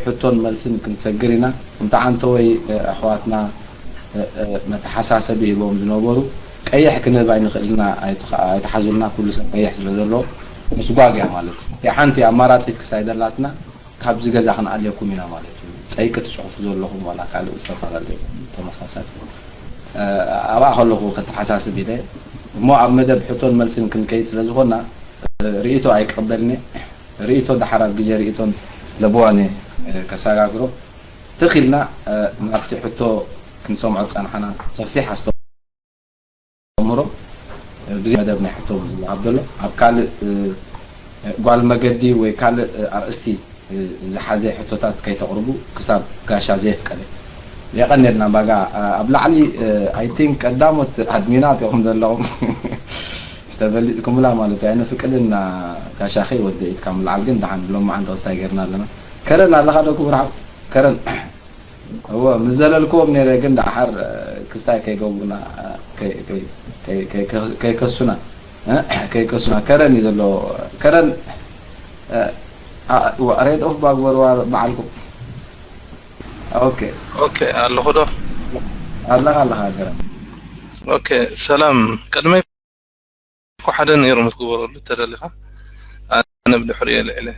ሕቶን መልስን ክንሰግር ኢና። እንተ ዓንተወይ ኣሕዋትና መተሓሳሰቢ ሂቦም ዝነበሩ፣ ቀይሕ ክንህብ ኣይንኽእልና፣ ኣይትሓዙልና፣ ኩሉ ሰብ ቀይሕ ስለ ዘሎ ምስጓግ እያ ማለት እዩ። ሓንቲ ኣማራፂት ክሳይ ዘላትና ካብዚ ገዛ ክንኣልየኩም ኢና ማለት እዩ። ፀይቂ ትፅሕፉ ዘለኹም ዋላ ካልእ ዝተፈላለዩ ተመሳሳሊ ኣብኣ ከለኹ ከተሓሳስብ ኢለ እሞ ኣብ መደብ ሕቶን መልስን ክንከይድ ስለ ዝኾና ርእይቶ ኣይቀበልኒ። ርእይቶ ደሓር ኣብ ግዜ ርእይቶን ለበዋን ከሰጋግሮ ትኽኢልና ናብቲ ሕቶ ክንሰምዖ ዝፀናሕና ሰፊሕ ኣስተምህሮ ብዚ መደብ ናይ ሕቶ ዝወሃብ ዘሎ ኣብ ካልእ ጓል መገዲ ወይ ካልእ ኣርእስቲ ዝሓዘ ሕቶታት ከይተቕርቡ ክሳብ ጋሻ ዘየፍቀደ። የቐንየልና ባጋ ኣብ ላዕሊ I think ቀዳሞት ኣድሚናት ኢኹም ዘለኹም ዝተበሊጥኩምላ ማለት እዩ። ኣይነፍቅድና ጋሻኺ ወደ ኢድካ ምልዓል ግን ደሓን ሎም መዓንተ ክስታይ ገርና ኣለና። ከረን ኣለኻ ዶ ክቡር ሓው ከረን? እዎ ምስ ዘለልክዎም ነይረ ግን ደሓር ክስታይ ከይገብሩና ከይከሱና ከይከሱና ከረን እዩ ዘሎ። ከረን ሬድ ኦፍ ባግበርዋ በዓልኩም። ኦኬ ኦኬ ኣለኹ ዶ? ኣለኻ ኣለኻ ከረን። ኦኬ ሰላም። ቅድመይ እኮ ሓደ ነይሩ ምስ ግበረሉ ተደሊኻ ኣነ ብድሕሪኡ ልዕለ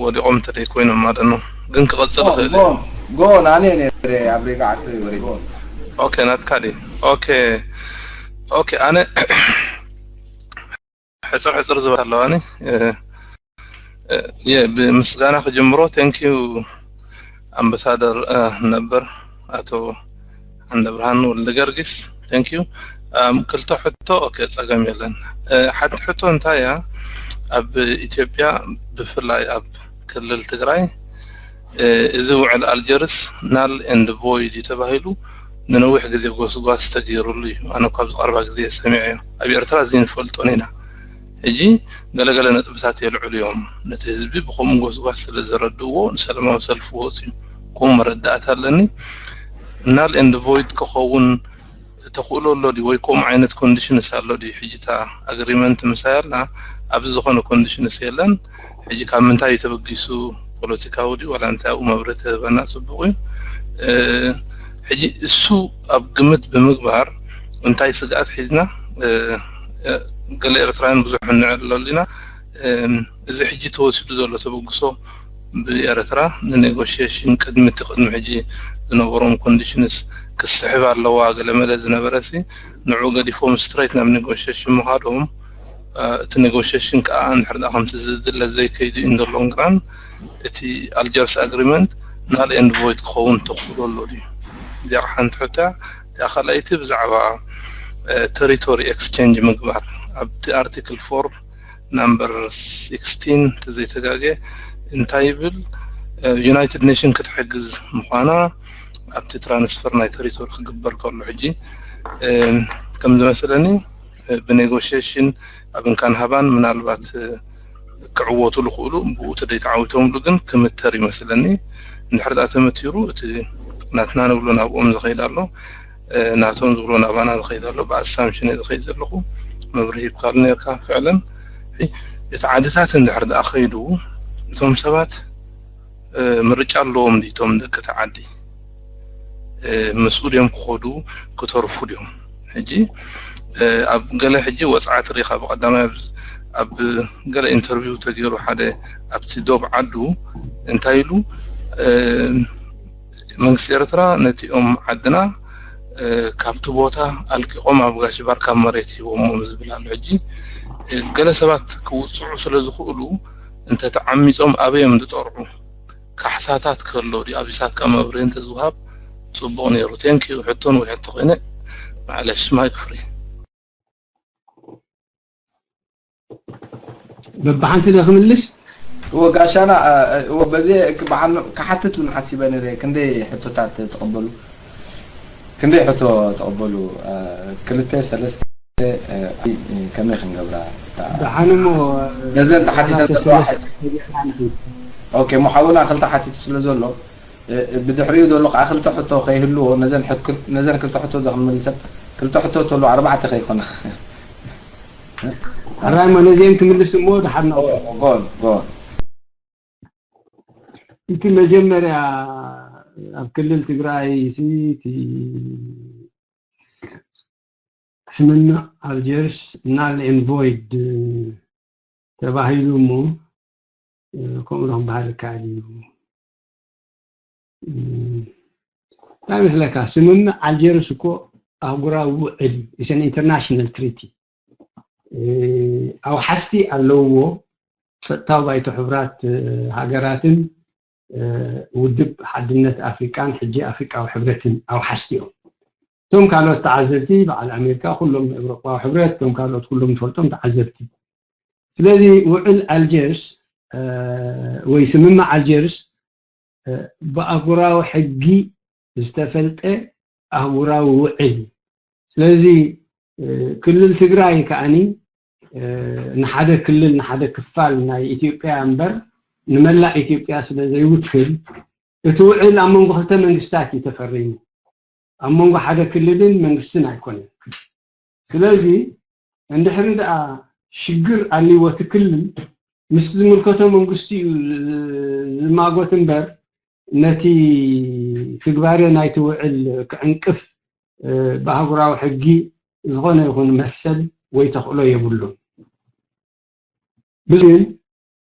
ወዲቖም ተደይ ኮይኖም ማለት ነው። ግን ክቐጽል ይኽእል እዩ። ጎን ኣነ ነይረ ኣብ ሬጋ ዓርፊ ወሪድ። ኦኬ ናትካ ድዩ? ኦኬ ኦኬ ኣነ ሕጽር ሕጽር ዝበል ኣለዋኒ። የ ብምስጋና ክጅምሮ። Thank you ኣምባሳደር ነበር ኣቶ ዓንደብርሃን ወልደገርጊስ። Thank you። ክልተ ሕቶ። ኦኬ ጸገም የለን። ሓንቲ ሕቶ እንታይ እያ፣ ኣብ ኢትዮጵያ ብፍላይ ኣብ ክልል ትግራይ እዚ ውዕል ኣልጀርስ null and void እዩ ተባሂሉ ንነዊሕ ግዜ ጎስጓስ ተገይሩሉ እዩ። ኣነ እኳ ኣብዚ ቀረባ ግዜ ሰሚዐዮ። ኣብ ኤርትራ እዚ ንፈልጦን ኢና። ሕጂ ገለገለ ነጥብታት የልዕሉ እዮም። ነቲ ህዝቢ ብኸምኡ ጎስጓስ ስለ ዘረድእዎ ንሰላማዊ ሰልፊ ወፅዩ ከምኡ መረዳእታ ኣለኒ። Null and void ክኸውን ተኽእሎ ኣሎ ድዩ ወይ ከምኡ ዓይነት conditions ኣሎ ድዩ? ሕጂ እታ agreement ምሳይ ኣላ ኣብዚ ዝኾነ conditions የለን። ሕጂ ካብ ምንታይ እዩ ተበጊሱ? ፖለቲካዊ ድዩ ዋላ እንታይ ኣብኡ መብርሂ ተህበና ጽቡቕ እዩ። ሕጂ እሱ ኣብ ግምት ብምግባር እንታይ ስግኣት ሒዝና ገለ ኤርትራውያን ብዙሕ ንዕለሉ ኢና። እዚ ሕጂ ተወሲዱ ዘሎ ተበግሶ ብኤርትራ ንኔጎሽሽን ቅድሚ እቲ ቅድሚ ሕጂ ዝነበሮም conditions ክስሕብ ኣለዋ ገለመለ ዝነበረ ሲ ንዑ ገዲፎም straight ናብ negotiation ምኻዶም እቲ negotiation ከዓ እንድሕር ደኣ ከምቲ ዝድለ ዘይከይዱ in the long run እቲ ኣልጀርስ agreement null and void ክኸውን ተኽእሎ ኣሎ ድዩ? እዚኣ ሓንቲ ሕቶ እያ። እቲኣ ካልኣይቲ ብዛዕባ territory exchange ምግባር ኣብቲ article four number sixteen ተዘይተጋገ እንታይ ይብል? United Nation ክትሕግዝ ምዃና ኣብቲ transfer ናይ territory ክግበር ከሎ ሕጂ ከም ዝመስለኒ ብ negotiation ኣብ እንካን ሃባን ምናልባት ክዕወቱ ዝኽእሉ ብኡ ተደይተዓዊቶምሉ ግን ክምተር ይመስለኒ። እንድሕር ደኣ ተመቲሩ እቲ ናትና ንብሎ ናብኦም ዝኸይድ ኣሎ፣ ናቶም ዝብሎ ናባና ዝኸይድ ኣሎ። ብ assumption እየ ዝኸይድ ዘለኹ። መብርሂ ሂብካሉ ነርካ። ፍዕለን እቲ ዓድታት እንድሕር ደኣ ከይዱ እቶም ሰባት ምርጫ ኣለዎም ድዩ? እቶም ደቂ እቲ ዓዲ ምስኡ ድዮም ክኸዱ ክተርፉ ድዮም? ሕጂ ኣብ ገለ ሕጂ ወፅዓት ርኢኻ ብቐዳማይ ኣብ ገለ interview ተገይሩ ሓደ ኣብቲ ዶብ ዓዱ እንታይ ኢሉ መንግስቲ ኤርትራ ነቲኦም ዓድና ካብቲ ቦታ ኣልቂቖም ኣብ ጋሽ ባርካ መሬት ሂቦሞም ዝብል ኣሎ። ሕጂ ገለ ሰባት ክውፅዑ ስለ ዝኽእሉ እንተተዓሚፆም ኣበዮም ዝጠርዑ ካሕሳታት ከሎ ድዩ ኣብሳትካ መብርሂ እንተዝወሃብ ፅቡቕ ነይሩ። Thank you። ሕቶ ነዊሕ ተኾይነ ማዕለሽ ማይክ ፍሪ። በብሓንቲ ዶ ክምልስ? እዎ ጋሻና እዎ በዚ ክሓትት እውን ሓሲበ ነረ። ክንደይ ሕቶታት ተቐበሉ? ክንደይ ሕቶ ተቐበሉ? ክልተ ሰለስተ ከመይ ክንገብራ? ደሓን እሞ ነዘን ተሓቲተ ዘለዋ ኦኬ እሞ ሓውና ክልተ ሓቲቱ ስለ ዘሎ ብድሕሪኡ ዘሎ ከዓ ክልተ ሕቶ ከይህልዎ ነዘን ክልተ ሕቶ ዶ ክንምልሰን? ክልተ ሕቶ ተሎ ኣርባዕተ ከይኮና። ኣራይ እሞ ነዚኦም ክምልስ እሞ ደሓን ናውፅእ። ጎን ጎን እቲ መጀመርያ ኣብ ክልል ትግራይ ሲ እቲ ስምምዕ ኣልጀርስ ናል ኤን ቮይድ ተባሂሉ እሞ ከምኡ ዶ ክበሃል ይከኣል እዩ? እንታይ መስለካ? ስምምዕ ኣልጀርስ እኮ ኣህጉራዊ ውዕል እዩ። ኢትስ ኢንተርናሽናል ትሪቲ። ኣውሓስቲ ኣለውዎ። ጸጥታዊ ባይቶ ሕቡራት ሃገራትን ውድብ ሓድነት ኣፍሪቃን ሕጂ ኣፍሪቃዊ ሕብረትን ኣውሓስቲ እዮም። እቶም ካልኦት ተዓዘብቲ በዓል ኣሜሪካ፣ ኩሎም ኤውሮጳዊ ሕብረት፣ እቶም ካልኦት ኩሎም ንፈልጦም ተዓዘብቲ። ስለዚ ውዕል ኣልጀርስ ወይ ስምምዕ ኣልጀርስ ብኣህጉራዊ ሕጊ ዝተፈልጠ ኣህጉራዊ ውዕል እዩ። ስለዚ ክልል ትግራይ ከኣኒ ንሓደ ክልል ንሓደ ክፋል ናይ ኢትዮጵያ እምበር ንመላእ ኢትዮጵያ ስለ ዘይውክል እቲ ውዕል ኣብ መንጎ ክልተ መንግስታት እዩ ተፈሪሙ። ኣብ መንጎ ሓደ ክልልን መንግስትን ኣይኮነን። ስለዚ እንድሕሪ ደኣ ሽግር ኣልዎ እቲ ክልል ምስ ዝምልከቶ መንግስቲ እዩ ዝማጎት እምበር ነቲ ትግባረ ናይቲ ውዕል ክዕንቅፍ ብኣህጉራዊ ሕጊ ዝኾነ ይኹን መሰል ወይ ተኽእሎ የብሉን። ግን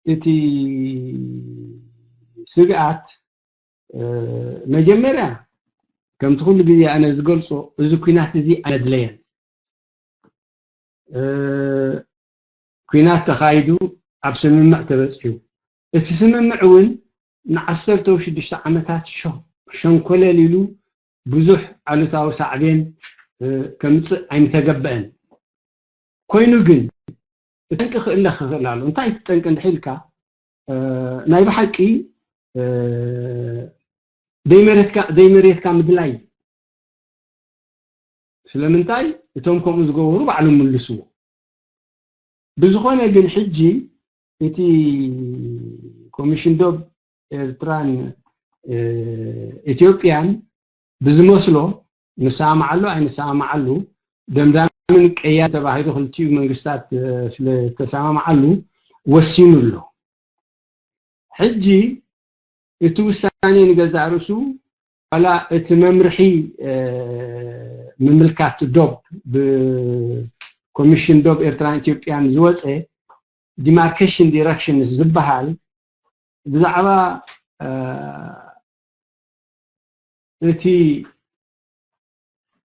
እቲ ስግኣት መጀመርያ ከምቲ ኩሉ ግዜ ኣነ ዝገልጾ እዚ ኩናት እዚ ኣየድለየን። ኩናት ተኻይዱ ኣብ ስምምዕ ተበጺሑ። እቲ ስምምዕ እውን ንዓሰርተ ሽዱሽተ ዓመታት ሸንኮለል ኢሉ ብዙሕ ኣሉታዊ ሳዕቤን ከምፅእ ኣይምተገበአን። ኮይኑ ግን እቲ ጠንቂ ክእለ ክኽእል ኣሎ። እንታይ እቲ ጠንቂ እንድሕር ኢልካ ናይ ብሓቂ ደይመሬትካ ምድላይ። ስለምንታይ እቶም ከምኡ ዝገበሩ ባዕሎም ምልስዎ። ብዝኾነ ግን ሕጂ እቲ ኮሚሽን ዶብ ኤርትራን ኢትዮጵያን ብዝመስሎ ንሰማማዓሉ ኣይንሰማማዓሉ ደምዳምን ቀያ ተባሂሉ ክልቲኡ መንግስታት ስለተሰማማዓሉ ወሲኑ ኣሎ። ሕጂ እቲ ውሳኔ ንገዛእ ርእሱ ዋላ እቲ መምርሒ ምምልካት ዶብ ብኮሚሽን ዶብ ኤርትራን ኢትዮጵያን ዝወፀ ዲማርኬሽን ዲረክሽንስ ዝበሃል ብዛዕባ እቲ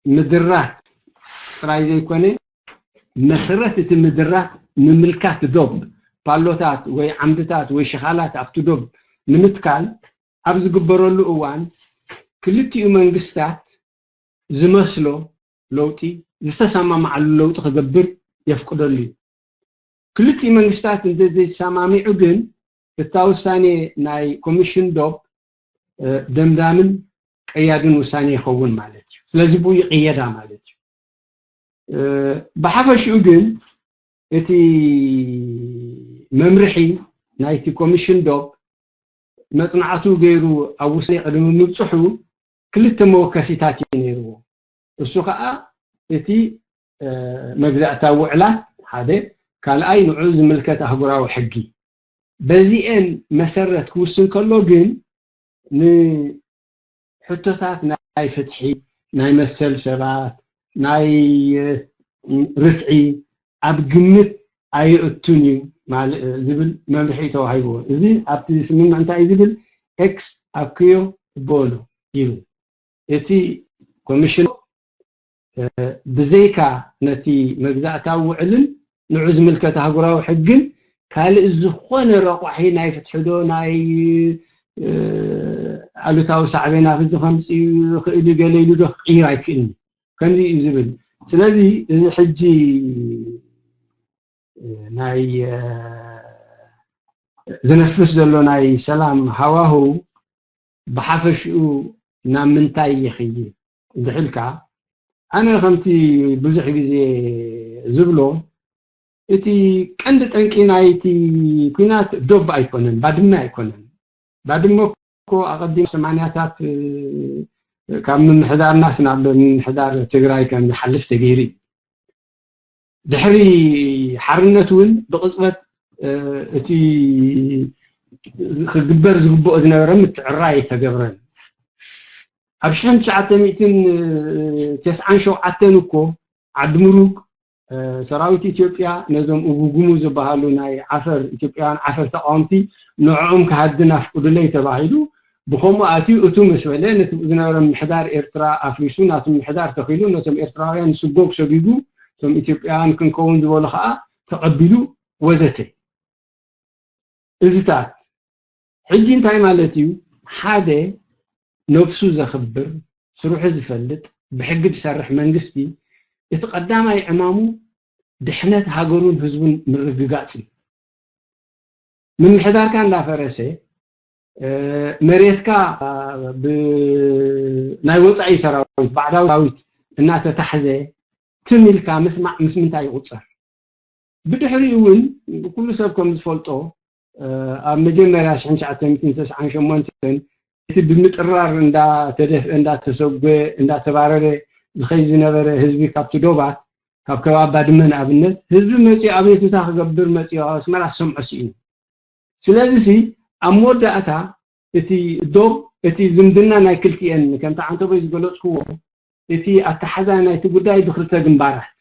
ምድራት ጥራይ ዘይኮነ መሰረት እቲ ምድራት ምምልካት ዶብ ፓሎታት ወይ ዓምድታት ወይ ሸኻላት ኣብቲ ዶብ ንምትካል ኣብ ዝግበረሉ እዋን ክልቲኡ መንግስታት ዝመስሎ ለውጢ ዝተሰማማዓሉ ለውጢ ክገብር የፍቅደሉ እዩ። ክልቲኡ መንግስታት እንተዘይሰማሚዑ ግን እታ ውሳኔ ናይ ኮሚሽን ዶብ ደምዳምን ቀያድን ውሳኔ ይኸውን ማለት እዩ። ስለዚ ብኡ ይቕየዳ ማለት እዩ። ብሓፈሽኡ ግን እቲ መምርሒ ናይቲ ኮሚሽን ዶብ መጽናዕቱ ገይሩ ኣብ ውሳኔ ቅድሚ ምብጽሑ ክልተ መወከሲታት እዩ ነይርዎ። እሱ ከዓ እቲ መግዛእታዊ ውዕላት ሓደ፣ ካልኣይ ንዑ ዝምልከት ኣህጉራዊ ሕጊ። በዚኤን መሰረት ክውስን ከሎ ግን ንሕቶታት ናይ ፍትሒ፣ ናይ መሰል ሰባት፣ ናይ ርትዒ ኣብ ግምት ኣየእቱን እዩ ዝብል መምርሒ ተዋሂብዎ። እዚ ኣብቲ ስምምዕ እንታይ እዩ ዝብል? ኤክስ ኣክዮ ቦኖ ይብል። እቲ ኮሚሽን ብዘይካ ነቲ መግዛእታዊ ውዕልን ንዑ ዝምልከት ኣህጉራዊ ሕግን ካልእ ዝኾነ ረቋሒ ናይ ፍትሒ ዶ ናይ ኣሉታዊ ሳዕቤናት እዚ ከምፅእ ይኽእል እዩ ገለ ኢሉ ዶ ክቕይር ኣይክእልን እዩ። ከምዚ እዩ ዝብል። ስለዚ እዚ ሕጂ ናይ ዝነፍስ ዘሎ ናይ ሰላም ሃዋህው ብሓፈሽኡ ናብ ምንታይ ይኽይድ እንድሕልካ ኣነ ከምቲ ብዙሕ ግዜ ዝብሎ እቲ ቀንዲ ጠንቂ ናይቲ ኩናት ዶብ ኣይኮነን፣ ባድመ ኣይኮነን። ባድመ እኮ ኣቐዲም ሰማንያታት ካብ ምምሕዳርናስ ናብ ምምሕዳር ትግራይ ከም ዝሓልፍ ተገይሩ እዩ። ድሕሪ ሓርነት እውን ብቕፅበት እቲ ክግበር ዝግብኦ ዝነበረ ምትዕራይ ኣይተገብረን። ኣብ ሽሕን ትሽዓተ ሚእትን ተስዓን ሸውዓተን እኮ ዓዲ ምሩግ ሰራዊት ኢትዮጵያ ነዞም እቡጉሙ ዝበሃሉ ናይ ዓፈር ኢትዮጵያውያን ዓፈር ተቃወምቲ ንዕኦም ክሃድን ኣፍቁዱለይ ተባሂሉ ብከምኡ ኣትዩ እቱ ምስ በለ ነቲ ዝነበረ ምሕዳር ኤርትራ ኣፍሪሱ ናቱ ምሕዳር ተኺሉ ነቶም ኤርትራውያን ስጎግ ሰጊጉ እቶም ኢትዮጵያውያን ክንከውን ዝበሉ ከዓ ተቐቢሉ ወዘተ። እዚታት ሕጂ እንታይ ማለት እዩ? ሓደ ነብሱ ዘኽብር ስርሑ ዝፈልጥ ብሕጊ ዝሰርሕ መንግስቲ እቲ ቀዳማይ ዕማሙ ድሕነት ሃገሩን ህዝቡን ምርግጋፅ እዩ። ምምሕዳርካ እንዳፈረሰ መሬትካ ናይ ወፃኢ ሰራዊት ባዕዳዊ ሰራዊት እናተታሕዘ ትም ኢልካ ምስማዕ ምስ ምንታይ ይቁፀር? ብድሕሪኡ እውን ኩሉ ሰብ ከም ዝፈልጦ ኣብ መጀመርያ ሽሕን ትሽዓተ ሚእትን ሰስዓን ሸሞንተን እቲ ብምጥራር እንዳተደፍአ እንዳተሰጎ እንዳተባረረ ዝኸይ ዝነበረ ህዝቢ ካብቲ ዶባት ካብ ከባቢ ባድመ ንኣብነት ህዝቢ መፂኡ ኣቤቱታ ክገብር መፂኡ ኣብ ኣስመራ ዝሰምዖ ስኢኑ። ስለዚ ሲ ኣብ መወዳእታ እቲ ዶብ እቲ ዝምድና ናይ ክልቲኤን ከምቲ ዓንተቦይ ዝገለፅክዎ እቲ ኣተሓዛ ናይቲ ጉዳይ ብክልተ ግንባራት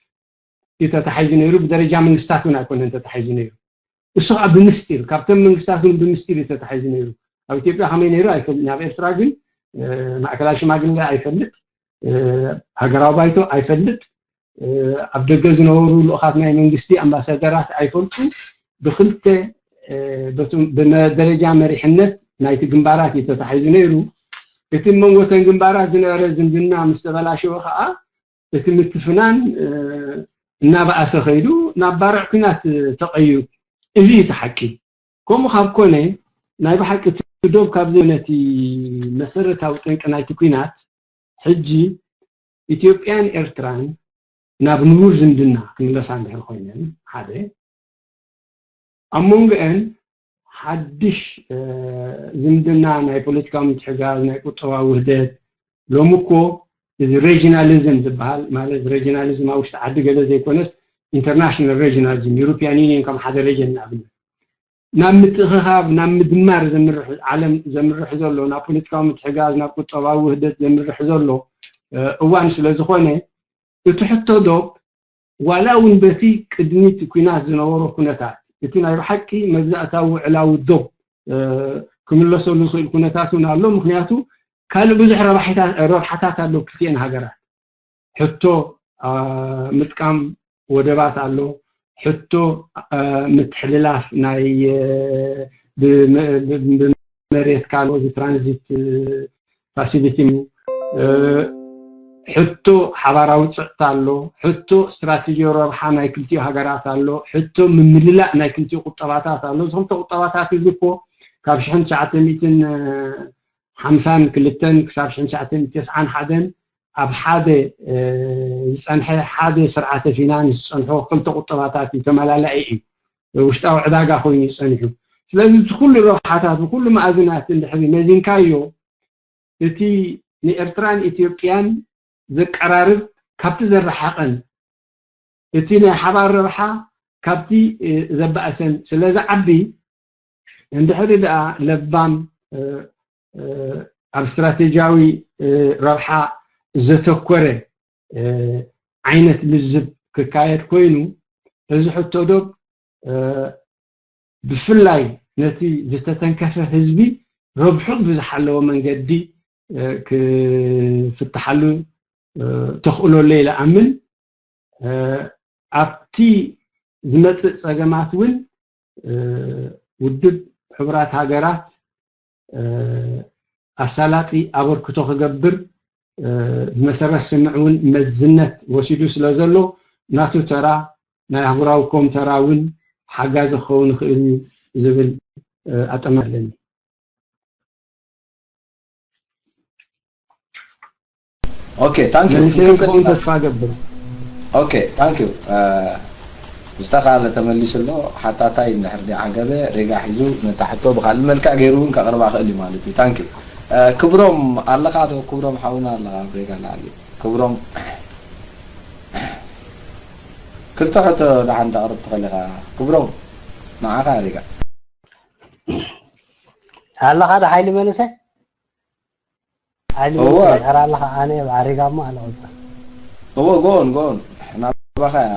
እዩ ተታሒዙ ነይሩ። ብደረጃ መንግስታት እውን ኣይኮነን ተታሒዙ ነይሩ። እሱ ከዓ ብምስጢር ካብተን መንግስታት እውን ብምስጢር እዩ ተታሒዙ ነይሩ። ኣብ ኢትዮጵያ ከመይ ነይሩ ኣይፈልጥን። ኣብ ኤርትራ ግን ማእከላይ ሽማግለ ኣይፈልጥ፣ ሃገራዊ ባይቶ ኣይፈልጥ፣ ኣብ ደገ ዝነበሩ ልኡኻት ናይ መንግስቲ ኣምባሳደራት ኣይፈልጡ። ብክልተ ብደረጃ መሪሕነት ናይቲ ግንባራት እዩ ተታሒዙ ነይሩ። እቲ መንጎተን ግንባራት ዝነበረ ዝምድና ምስ ተበላሸወ ከዓ እቲ ምትፍናን እናበኣሰ ከይዱ ናብ ባርዕ ኲናት ተቐይሩ። እዚ እዩ እቲ ሓቂ። ከምኡ ካብ ኮነ ናይ ብሓቂ እቲ ዶብ ካብ ዘይኮነ እቲ መሰረታዊ ጠንቂ ናይቲ ኲናት ሕጂ ኢትዮጵያን ኤርትራን ናብ ንቡር ዝምድና ክምለሳ እንድሕር ኮይነን ሓደ ኣብ መንጎአን ሓድሽ ዝምድና ናይ ፖለቲካዊ ምትሕጋዝ ናይ ቁጠባዊ ውህደት ሎሚ እኮ እዚ ሬጂናሊዝም ዝበሃል ማለት ሬጂናሊዝም ኣብ ውሽጢ ዓዲ ገለ ዘይኮነስ ኢንተርናሽናል ሬጂናሊዝም ዩሮፒያን ዩኒየን ከም ሓደ ሬጅን ንኣብነት ናብ ምትእኽኻብ ናብ ምድማር ዘምርሕ ዓለም ዘምርሕ ዘሎ ናብ ፖለቲካዊ ምትሕጋዝ ናብ ቁጠባዊ ውህደት ዘምርሕ ዘሎ እዋን ስለ ዝኾነ እቲ ሕቶ ዶብ ዋላ እውን በቲ ቅድሚት ኲናት ዝነበሮ ኩነታት እቲ ናይ ብሓቂ መግዛእታዊ ዕላዊ ዶብ ክምለሰሉ ዝኽእል ኩነታት እውን ኣሎ። ምክንያቱ ካልእ ብዙሕ ረብሓታት ኣሎ ክልቲኤን ሃገራት። ሕቶ ምጥቃም ወደባት ኣሎ፣ ሕቶ ምትሕልላፍ ናይ ብመሬትካ ኣሎ፣ እዚ ትራንዚት ፋሲሊቲ፣ ሕቶ ሓባራዊ ፅዕታ ኣሎ፣ ሕቶ ስትራቴጂ ረብሓ ናይ ክልቲኡ ሃገራት ኣሎ፣ ሕቶ ምምልላእ ናይ ክልቲኡ ቁጠባታት ኣሎ። እዚ ክልተ ቁጠባታት እዚ እኮ ካብ ሽሕን ትሽዓተ ሚእትን ሓምሳን ክልተን ክሳብ ሽሕን ትሽዓተ ሚእትን ተስዓን ሓደን ኣብ ሓደ ዝፀንሐ ሓደ ስርዓተ ፊናንስ ዝፀንሖ ክልተ ቁጠባታት እዩ፣ ተመላላኢ እዩ፣ ውሽጣዊ ዕዳጋ ኮይኑ እዩ ፀኒሑ። ስለዚ እቲ ኩሉ ረብሓታት ብኩሉ መኣዝናት እንድሕሪ መዚንካዮ እቲ ንኤርትራን ኢትዮጵያን ዘቀራርብ ካብቲ ዘረሓቐን እቲ ናይ ሓባር ረብሓ ካብቲ ዘባእሰን ስለ ዝዓቢ እንድሕሪ ደኣ ለባም ኣብ ስትራቴጂያዊ ረብሓ ዘተኮረ ዓይነት ልዝብ ክካየድ ኮይኑ እዚ ሕቶ ዶብ ብፍላይ ነቲ ዝተተንከፈ ህዝቢ ረብሑ ብዝሓለወ መንገዲ ክፍትሓሉ ተኽእሎ ኣሎ ኢለ ኣምን። ኣብቲ ዝመፅእ ፀገማት እውን ውድብ ሕቡራት ሃገራት ኣሳላጢ ኣበርክቶ ክገብር ብመሰረት ስምዕ እውን መዝነት ወሲዱ ስለ ዘሎ ናቱ ተራ ናይ ኣህጉራዊ ኮም ተራ እውን ሓጋዚ ክኸውን ይኽእል እዩ ዝብል ኣጠማ ኣለኒ። Okay thank you መልሰ ክኸውን ተስፋ ገብር። Okay thank you ዝተኻለ ተመሊሱ ኣሎ። ሓታታይ እንድሕር ደዓገበ ሬጋ ሒዙ ነታ ሕቶ ብኻልእ መልክዕ ገይሩ እውን ከቕርባ ክእል እዩ ማለት እዩ። Thank you ክብሮም ኣለኻ ዶ? ክብሮም ሓውና ኣለኻ ኣብ ሬጋ ላዕሊ። ክብሮም ክልተ ሕቶ ደሓን ተቕርብ ትኽእል ኢኻ ክብሮም፣ ንዓኻ ሬጋ። ኣለኻ ዶ ሓይሊ መንእሰይ? ሓይሊ እወ። መንእሰይ ድሕር ኣለኻ፣ ኣነ ኣብ ዓሪጋ እሞ ኣነ ቁፅር። እወ፣ ጎን ጎን ናባኻ እያ።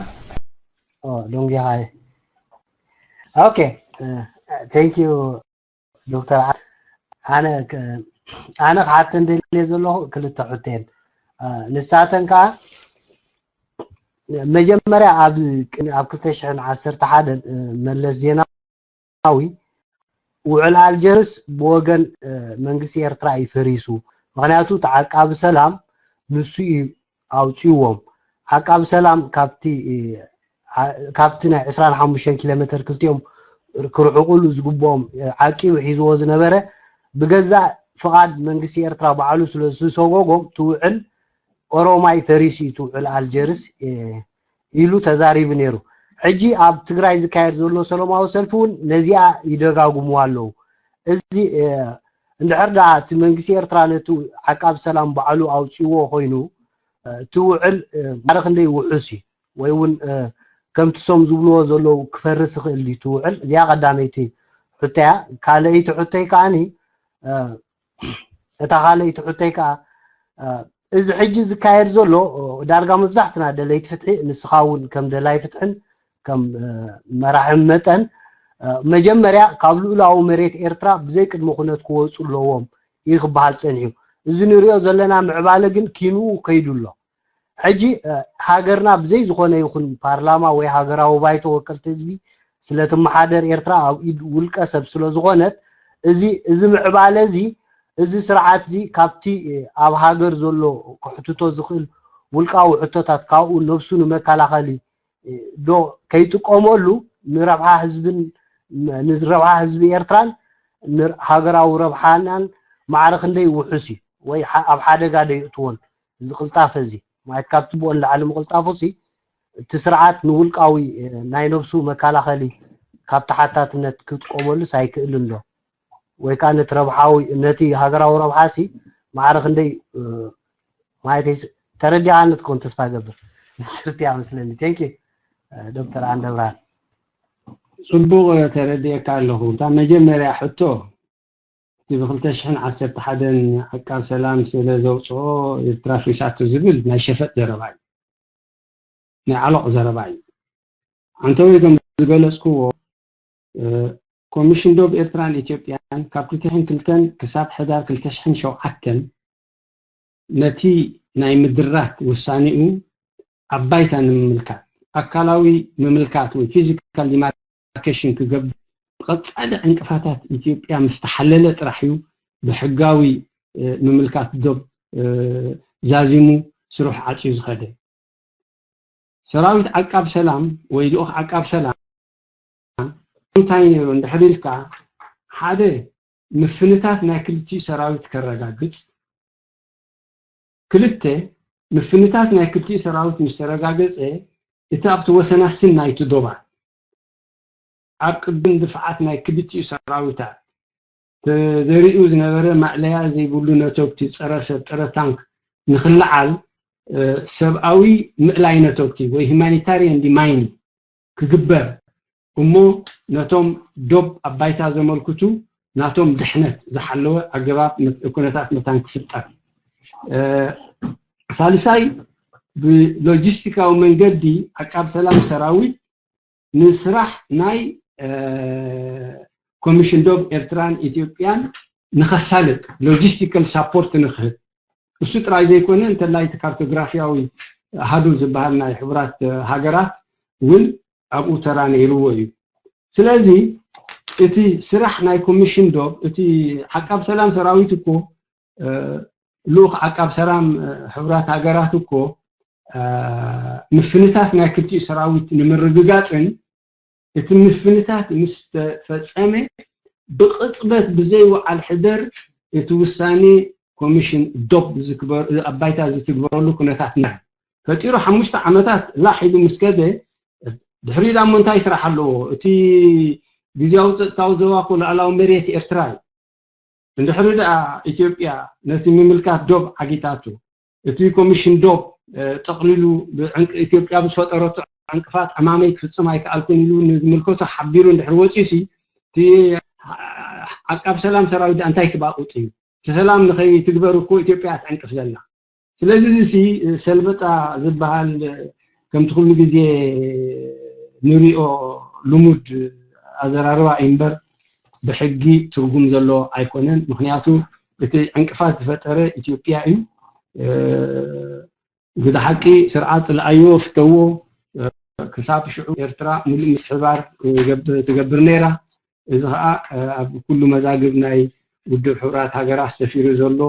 ኦ፣ ዶንጊኻ እየ። ኦኬ፣ እ፣ thank you ዶክተር። ዓ-፣ ኣነ ክ-፣ ኣነ ክሓተን ደልየ ዘለኹ ክልተ ሕቶ እየን። እ፣ ንሳተን ከዓ መጀመርያ ኣብ፣ ኣብ ክልተ ሽሕን ዓሰርተ ሓደን፣ እ፣ መለስ ዜናዊ ውዕል ኣልጀርስ ብወገን፣ እ፣ መንግስቲ ኤርትራ እዩ ፈሪሱ። ምኽንያቱ እቲ ዓቃቢ ሰላም ንሱ እዩ ኣውፂዎም። ዓቃቢ ሰላም ካብቲ፣ እ፣ ዓ-፣ ካብቲ ናይ ዕስራን ሓሙሽተን ኪሎ ሜትር ክልቲኦም ክርሕቁሉ ዝግብኦም፣ እ፣ ዓቂቡ ሒዝዎ ዝነበረ ብገዛእ ፍቓድ መንግስቲ ኤርትራ ባዕሉ ስለ ዝሰጎጎም እቲ ውዕል ኦሮማይ ፈሪሱ እዩ እቲ ውዕል ኣልጀርስ፣ እ፣ ኢሉ ተዛሪቡ ነይሩ። ሕጂ ኣብ ትግራይ ዝካየድ ዘሎ ሰላማዊ ሰልፊ እውን ነዚኣ ይደጋግሙዋ ኣለዉ። እዚ፣ እ፣ እንድሕር ደኣ እቲ መንግስቲ ኤርትራ ነቲ ዓቃብ ሰላም ባዕሉ ኣውፂዎ ኮይኑ፣ እ፣ እቲ ውዕል፣ እ፣ ማዕረ ክንደይ ውሑስ እዩ ወይ እውን፣ እ፣ ከምቲ ሶም ዝብልዎ ዘለዉ ክፈርስ ይኽእል ድዩ እቲ ውዕል? እዚኣ ቀዳመይቲ ሕቶያ። ካልኣይቲ ሕቶይ ከዓኒ፣ እ፣ እታ ካልኣይቲ ሕቶይ ከኣ፣ እ፣ እዚ ሕጂ ዝካየድ ዘሎ፣ እ፣ ዳርጋ መብዛሕትና ደለይቲ ፍትሒ፣ ንስኻ እውን ከም ደላይ ፍትሕን ከም፣ እ፣ መራሒ መጠን፣ እ፣ መጀመርያ ካብ ልኡላዊ መሬት ኤርትራ ብዘይ ቅድመ ኩነት ክወፁ ኣለዎም እዩ ክበሃል ፀኒሑ። እዚ ንሪኦ ዘለና ምዕባለ ግን ኪንኡ ከይዱ ኣሎ። ሕጂ፣ እ፣ ሃገርና ብዘይ ዝኾነ ይኹን ፓርላማ ወይ ሃገራዊ ባይቶ ወከልቲ ህዝቢ ስለ ትመሓደር ኤርትራ ኣብ ኢድ ውልቀ ሰብ ስለ ዝኾነት፣ እዚ፣ እዚ ምዕባለ እዚ፣ እዚ ስርዓት እዚ ካብቲ፣ እ፣ ኣብ ሃገር ዘሎ ክሕትቶ ዝኽእል ውልቃዊ ሕቶታት ካብኡ ነብሱ ንመከላኸሊ፣ እ፣ ዶ ከይጥቀመሉ ንረብሓ ህዝብን፣ ንረብሓ ህዝቢ ኤርትራን ንሃገራዊ ረብሓናን ማዕረ ክንደይ ውሑስ እዩ ወይ ሓ-፣ ኣብ ሓደጋ ዶ የእትዎን? እዚ ቅልጣፈ እዚ ማለት ካብቲ ብኡ ንላዕሊ ምቕልጣፉ ሲ እቲ ስርዓት ንውልቃዊ፣ እ፣ ናይ ነብሱ መከላኸሊ ካብ ተሓታትነት ክጥቀመሉስ ኣይክእልን ዶ? ወይ ከዓ ነቲ ረብሓዊ፣ ነቲ ሃገራዊ ረብሓ ሲ ማዕረ ክንደይ፣ እ፣ ማለተይ ስ-፣ ተረዲኣኒ ትኮን ተስፋ ገብር። ትርትያ መስለኒ። Thank you፣ እ፣ ዶክተር ዓንደብርሃን። ጽቡቕ ተረዲኤካ ኣለኹ። እታ መጀመርያ ሕቶ፣ እቲ ብክልተ ሽሕን ዓሰርተ ሓደን ዓቃብ ሰላም ስለ ዘውፅኦ ኤርትራ ፍሪሳቶ ዝብል ናይ ሸፈጥ ዘረባ እዩ። ናይ ዓሎቕ ዘረባ እዩ። ዓንተወይ ከም ዝገለጽክዎ፣ እ፣ ኮሚሽን ዶብ ኤርትራን ኢትዮጵያን ካብ ክልተ ሽሕን ክልተን ክሳብ ሕዳር ክልተ ሽሕን ሸውዓተን ነቲ ናይ ምድራት ውሳኔኡ ኣብ ባይታ ንምምልካት፣ ኣካላዊ ምምልካት ወይ ፊዚካል ዲማርኬሽን ክገብር ብቐጻሊ ዕንቅፋታት ኢትዮጵያ ምስ ተሓለለ ጥራሕ እዩ ብሕጋዊ፣ እ፣ ምምልካት ዶብ፣ እ፣ ዛዚሙ ስርሑ ዓጽዩ ዝኸደ። ሰራዊት ዓቃብ ሰላም ወይ ልኡኽ ዓቃብ ሰላም እንታይ ነይሩ እንድሕር ኢልካ፣ ሓደ ምፍንታት ናይ ክልቲኡ ሰራዊት ከረጋግጽ፣ ክልተ ምፍንታት ናይ ክልቲኡ ሰራዊት ምስ ተረጋገጸ፣ እቲ ኣብቲ ወሰናስን ናይቲ ዶባት ኣብ ቅድም ድፍዓት ናይ ክልቲኡ ሰራዊታት ተዘሪኡ ዝነበረ ማእለያ ዘይብሉ ነተጉቲ ጸረ ሰብ፣ ጸረ ታንክ ንኽልዓል፣ እ፣ ሰብኣዊ ምእላይ ነተጉቲ ወይ ሁማኒታሪያን ዲማይን ክግበር እሞ ነቶም ዶብ ኣብ ባይታ ዘመልክቱ ናቶም ድሕነት ዝሓለወ ኣገባብ መት-፣ ኩነታት መታን ክፍጠር። እ፣ ሳልሳይ ብሎጂስቲካዊ መንገዲ ዓቃብ ሰላም ሰራዊት ንስራሕ ናይ፣ እ፣ ኮሚሽን ዶብ ኤርትራን ኢትዮጵያን ንኸሳልጥ ሎጂስቲካል ሳፖርት ንኽህብ እሱ ጥራይ ዘይኮነ እንተላይ እቲ ካርቶግራፊያዊ ኣሃዱ ዝበሃል ናይ ሕቡራት ሃገራት እውን ኣብኡ ተራ ነይርዎ እዩ። ስለዚ እቲ ስራሕ ናይ ኮሚሽን ዶብ እቲ ዓቃብ ሰላም ሰራዊት እኮ፣ እ፣ ልኡኽ ዓቃብ ሰላም፣ እ፣ ሕቡራት ሃገራት እኮ፣ እ፣ ምፍንታት ናይ ክልቲኡ ሰራዊት ንምርግጋጽን እቲ ምፍንታት ምስ ተፈጸመ ብቕጽበት ብዘይወዓል ሕደር እቲ ውሳኔ ኮሚሽን ዶብ ዝግበር-፣ ኣብ ባይታ ዝትግበረሉ ኩነታት ነይሩ። ፈጢሩ ሓሙሽተ ዓመታት ላሕ ኢሉ ምስ ከደ፣ ድሕሪኡ ዳሞ እንታይ ስራሕ ኣለዎ? እቲ ግዝያዊ ጸጥታዊ ዞባ እኮ ሉኣላዊ መሬት ኤርትራ እዩ። እንድሕሪ ደኣ ኢትዮጵያ ነቲ ምምልካት ዶብ ዓጊታቱ፣ እቲ ኮሚሽን ዶብ፣ እ፣ ጠቕሊሉ ብዕንቅ-፣ ኢትዮጵያ ብዝፈጠረቶ ዕንቅፋት ዕማመይ ክፍጽም ኣይከኣልኩን ኢሉ ንዝምልከቶ ሓቢሩ እንድሕሪ ወጺኡሲ፣ እቲ ዓቃብ ሰላም ሰራዊት እንታይ ክባቑጥ እዩ? እቲ ሰላም ንኸይትግበር እኮ ኢትዮጵያ ትዕንቅፍ ዘላ። ስለዚ እዚ ሲ ሰልበጣ ዝበሃል ከምቲ ኩሉ ግዜ ንሪኦ ልሙድ ኣዘራርባ እዩ እምበር ብሕጊ ትርጉም ዘለዎ ኣይኮነን። ምክንያቱ እቲ ዕንቅፋት ዝፈጠረ ኢትዮጵያ እዩ። ብሓቂ ስርዓት ፅልኣዮ ፍተዎ። ክሳብ ሽዑ ኤርትራ ሙሉእ ምትሕባር ትገብር ነይራ። እዚ ከዓ ኣብ ኩሉ መዛግብ ናይ ውድብ ሕቡራት ሃገራት ሰፊሩ ዘሎ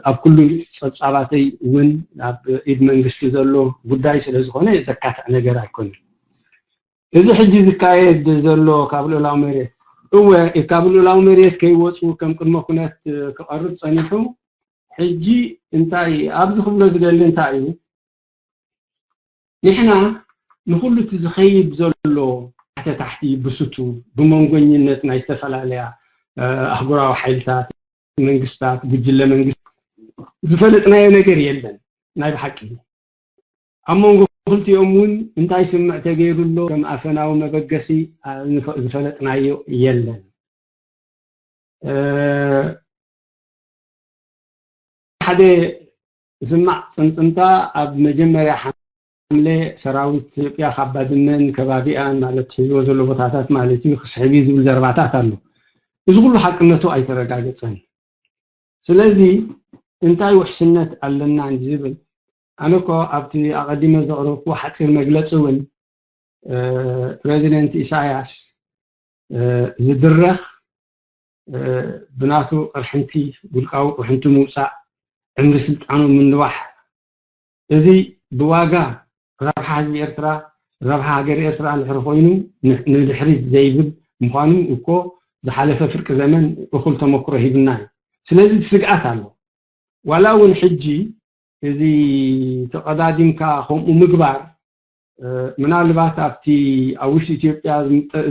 ኣብ ኩሉ ፀብፃባተይ እውን ኣብ ኢድ መንግስቲ ዘሎ ጉዳይ ስለ ዝኾነ ዘካትዕ ነገር ኣይኮነን። እዚ ሕጂ ዝካየድ ዘሎ ካብ ልኡላዊ መሬት እወ ካብ ልኡላዊ መሬት ከይወፁ ከም ቅድመ ኩነት ክቐርብ ፀኒሑ ሕጂ እንታይ ኣብዚ ክብሎ ዝደሊ እንታይ እዩ ንሕና ንኩሉ እቲ ዝኸይድ ዘሎ ታሕተ ታሕቲ ብስቱ ብመንጎኝነት ናይ ዝተፈላለያ ኣህጉራዊ ሓይልታት መንግስታት ጉጅለ መንግስት ዝፈለጥናዮ ነገር የለን ናይ ብሓቂ ኣብ መንጎ ክልቲኦም እውን እንታይ ስምዕ ተገይሩ ኣሎ ከም ኣፈናዊ መበገሲ ዝፈለጥናዮ የለን ሓደ ዝስማዕ ፅምፅምታ ኣብ መጀመርያ ሓምለ ሰራዊት ኢትዮጵያ ካብ ባድመን ከባቢኣን ማለት ሒዝዎ ዘሎ ቦታታት ማለት እዩ ክስሕብ እዩ ዝብል ዘረባታት ኣሎ እዚ ኩሉ ሓቅነቱ ኣይተረጋገፀን ስለዚ እንታይ ውሕስነት ኣለና ዝብል ኣነ እኮ ኣብቲ ኣቐዲመ ዘቕረብኩዎ ሓፂር መግለፂ እውን ፕሬዚደንት ኢሳያስ ዝድረኽ ብናቱ ቅርሕንቲ ውልቃዊ ቅርሕንቲ ምውፃእ ዕምሪ ስልጣኑ ምንዋሕ እዚ ብዋጋ ረብሓ ህዝቢ ኤርትራ ረብሓ ሃገር ኤርትራ እንድሕር ኮይኑ ንድሕሪት ዘይብል ምዃኑ እኮ ዝሓለፈ ፍርቂ ዘመን እኹል ተመክሮ ሂብና እዩ ስለዚ ስግኣት ኣሎ ዋላ እውን ሕጂ እዚ ተቐዳዲምካ ከምኡ ምግባር ምናልባት ኣብቲ ኣብ ውሽጢ ኢትዮጵያ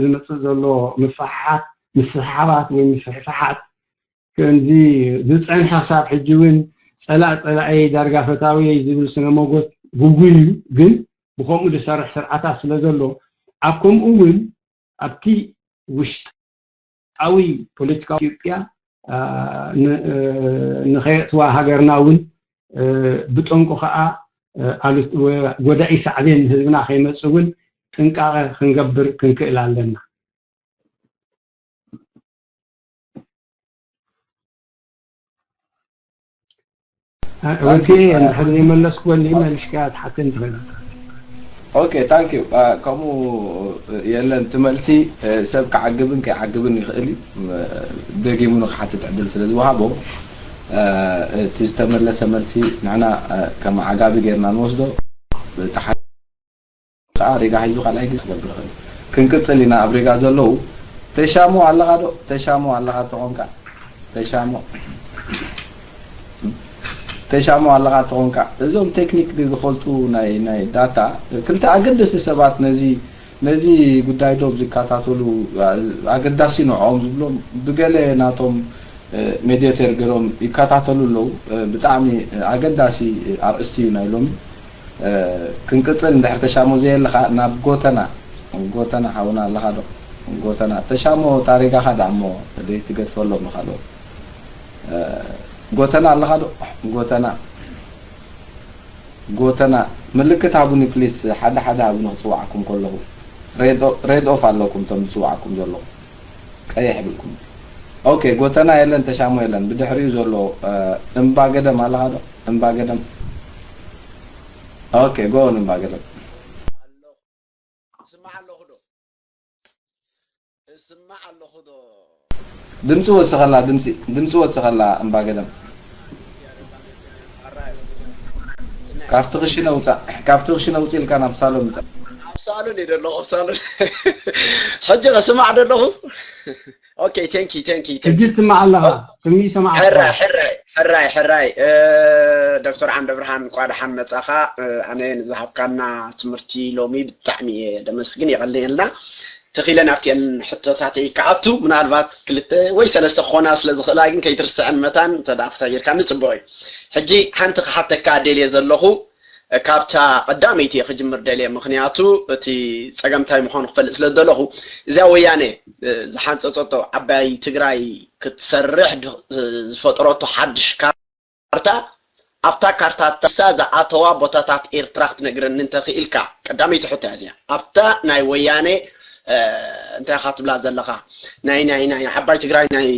ዝመፅእ ዘሎ ምፍሕሓት ምስሕሓባት ወይ ምፍሕፍሓት ከምዚ ዝፀንሐ ክሳብ ሕጂ እውን ፀላእ ፀላእየይ ዳርጋ ፈታውየይ ዝብል ስነ ሞጎት ግጉይ እዩ ግን ብከምኡ ዝሰርሕ ስርዓታት ስለ ዘሎ ኣብ ከምኡ እውን ኣብቲ ውሽጢ ውሽጣዊ ፖለቲካዊ ኢትዮጵያ ንኸየእትዋ ሃገርና እውን ብጠንቁ ከዓ ጎዳኢ ሳዕቤን ንህዝብና ከይመፅ እውን ጥንቃቐ ክንገብር ክንክእል ኣለና። ወዲ እንድሕር ዘይመለስኩ ወሊ መልሽካ ትሓተን ትኽእል። ኦኬ ታንክ ዩ። ከምኡ የለን ትመልሲ ሰብ ክዓግብን ከይዓግብን ይኽእል እዩ። ደጊሙ ንክሓትት ዕድል ስለ ዝወሃቦ እቲ ዝተመለሰ መልሲ ንሕና ከም ዓጋቢ ጌርና ንወስዶ። ሪጋ ሒዙ ካልኣይ ግዜ ክገብር ይኽእል። ክንቅፅል ኢና ኣብ ሪጋ ዘለዉ ተሻሞ ኣለኻ ዶ? ተሻሞ ኣለኻ ተኾንካ ተሻሞ ተሻሞ ኣለኻ ተኾንካ እዞም ቴክኒክ ዝፈልጡ ናይ ናይ ዳታ ክልተ ኣገደስቲ ሰባት ነዚ ነዚ ጉዳይ ዶብ ዝከታተሉ ኣገዳሲ ንዕኦም ዝብሎም ብገለ ናቶም ሜዲተር ገሮም ይከታተሉ ኣለዉ ብጣዕሚ ኣገዳሲ ኣርእስቲ እዩ ናይ ሎሚ ክንቅፅል እንድሕር ተሻሞ ዘየለኻ ናብ ጎተና ጎተና ሓውና ኣለኻ ዶ ጎተና ተሻሞ ታሪጋኻ ዳ እሞ ደይ ትገድፈሎም ንኻልኦ ጎተና ኣለኻ ዶ ጎተና ጎተና ምልክት ሃቡኒ ፕሊስ ሓደ ሓደ ሃቡኒ ክፅዋዕኩም ከለኹ ሬድ ኦፍ ኣለኩም እቶም ዝፅዋዕኩም ዘለኹ ቀይሕ ብልኩም ኦኬ ጎተና የለን ተሻሞ የለን ብድሕሪኡ ዘሎ እምባ ገደም ኣለኻ ዶ እምባ ገደም ኦኬ ጎ ንእምባ ገደም እስማዕ ኣለኹ ዶ እስማዕ ኣለኹ ዶ ድምፂ ወስኸላ ድምፂ ድምፂ ወስኸላ እምባ ገደም ካብቲ ክሽነ ውፃእ ካብቲ ክሽነ ውፅእ ኢልካ ናብ ሳሎን ምፃእ ኣብ ሳሎን እየ ዘለኹ ኣብ ሳሎን ሕጂ ከስማዕ ዘለኹ okay thank you thank you ሕጂ ትስማዕ ኣለኻ ክሚ ይሰማዕ ሕራይ ሕራይ ሕራይ ሕራይ ዶክተር ዓንደ ብርሃን እንኳ ደሓን መጻኻ ኣነ ንዝሃብካና ትምህርቲ ሎሚ ብጣዕሚ እየ ደመስግን የቐንየልና ተኺለ ናብቲአን ሕቶታተይ ክኣቱ ምናልባት ክልተ ወይ ሰለስተ ክኾና ስለ ዝኽእላ ግን ከይትርስዐን መታን እንተ ደኣ ክሳብ ጌርካ ንጽቡቕ እዩ ሕጂ ሓንቲ ክሓተካ ደልየ ዘለኹ ካብታ ቀዳመይቲ እየ ክጅምር ደልየ፣ ምኽንያቱ እቲ ጸገምታይ ምዃኑ ክፈልጥ ስለ ዘለኹ። እዚኣ ወያነ ዝሓንጸጸቶ ዓባይ ትግራይ ክትሰርሕ ዝፈጠረቶ ሓድሽ ካርታ፣ ኣብታ ካርታ ተሳ ዝኣተዋ ቦታታት ኤርትራ ክትነግረኒ እንተኽኢልካ። ቀዳመይቲ ሕቶ እያ እዚኣ። ኣብታ ናይ ወያነ እንታይ ኢኻ ትብላ ዘለኻ? ናይ ናይ ናይ ዓባይ ትግራይ ናይ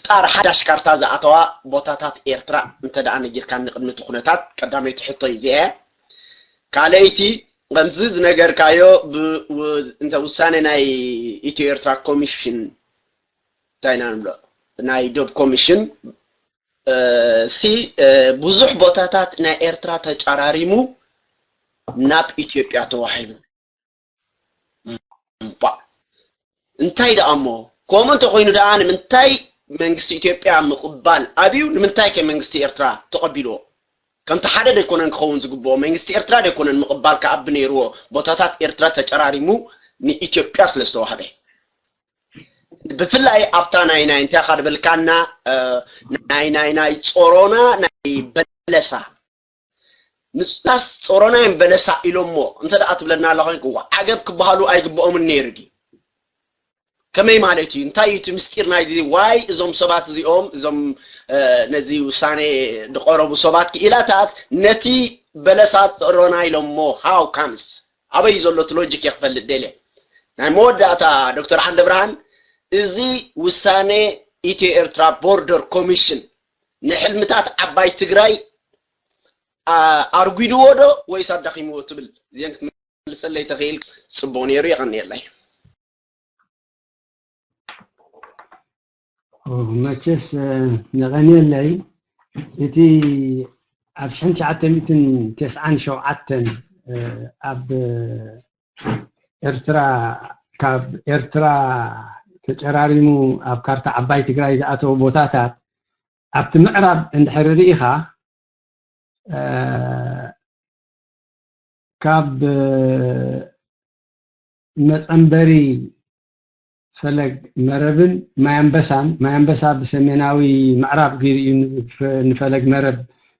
ጣር ሓዳሽ ካርታ ዝኣተዋ ቦታታት ኤርትራ እንተ ደኣ ነጊርካኒ ቅድሚ እቲ ኩነታት፣ ቀዳመይቲ ሕቶ እዚኣ እያ። ካልኣይቲ፣ ከምዚ ዝነገርካዮ፣ እንተ ውሳነ ናይ ኢትዮ ኤርትራ ኮሚሽን፣ እንታይ ኢና ንብሎ፣ ናይ ዶብ ኮሚሽን ሲ፣ ብዙሕ ቦታታት ናይ ኤርትራ ተጨራሪሙ ናብ ኢትዮጵያ ተዋሂቡ። እንታይ ደኣ እሞ? ከምኡ እንተኾይኑ ደኣ ንምንታይ መንግስቲ ኢትዮጵያ ምቕባል ኣብዩ? ንምንታይ ከ መንግስቲ ኤርትራ ተቐቢልዎ? ከምቲ ሓደ ደይኮነን ክኸውን ዝግብኦ፣ መንግስቲ ኤርትራ ደይኮነን ምቕባል ክኣቢ ነይርዎ፣ ቦታታት ኤርትራ ተጨራሪሙ ንኢትዮጵያ ስለ ዝተዋህበ። ብፍላይ ኣብታ ናይ ናይ እንታይ ኢኻ ድበልካና፣ ናይ ናይ ናይ ጾሮና ናይ በለሳ፣ ንሱታስ ጾሮናይን በለሳ ኢሎሞ እንተ ደኣ ትብለና ኣላ ኮይንክ፣ ዓገብ ክበሃሉ ኣይግብኦምን ነይሩ ድዩ? ከመይ ማለት እዩ? እንታይ እዩ እቲ ምስጢር ናይዚ? ዋይ እዞም ሰባት እዚኦም፣ እዞም ነዚ ውሳኔ ዝቐረቡ ሰባት ክኢላታት ነቲ በለሳ ጾሮና ኢሎሞ? ሃው ካምስ? ኣበይ ዘሎ እቲ ሎጂክ እየ ክፈልጥ ደልየ። ናይ መወዳእታ፣ ዶክተር ዓንደ ብርሃን፣ እዚ ውሳኔ ኢትዮ ኤርትራ ቦርደር ኮሚሽን ንሕልምታት ዓባይ ትግራይ ኣርጒድዎ ዶ ወይስ ኣዳኺምዎ ትብል? እዚአን ክትመልሰለይ ተኽእል ጽቡቕ ነይሩ። የቐንየለይ። መቸስ፣ የቐንየለይ። እቲ ኣብ ሽሕን ትሽዓተ ሚእትን ተስዓን ሸውዓተን ኣብ ኤርትራ፣ ካብ ኤርትራ ተጨራሪሙ ኣብ ካርታ ዓባይ ትግራይ ዝኣተወ ቦታታት፣ ኣብቲ ምዕራብ እንድሕር ርኢኻ፣ ካብ መጸንበሪ ፈለግ መረብን ማይ ኣንበሳን፣ ማይ ኣንበሳ ብሰሜናዊ ምዕራብ ገይሩ እዩ ንፈለግ መረብ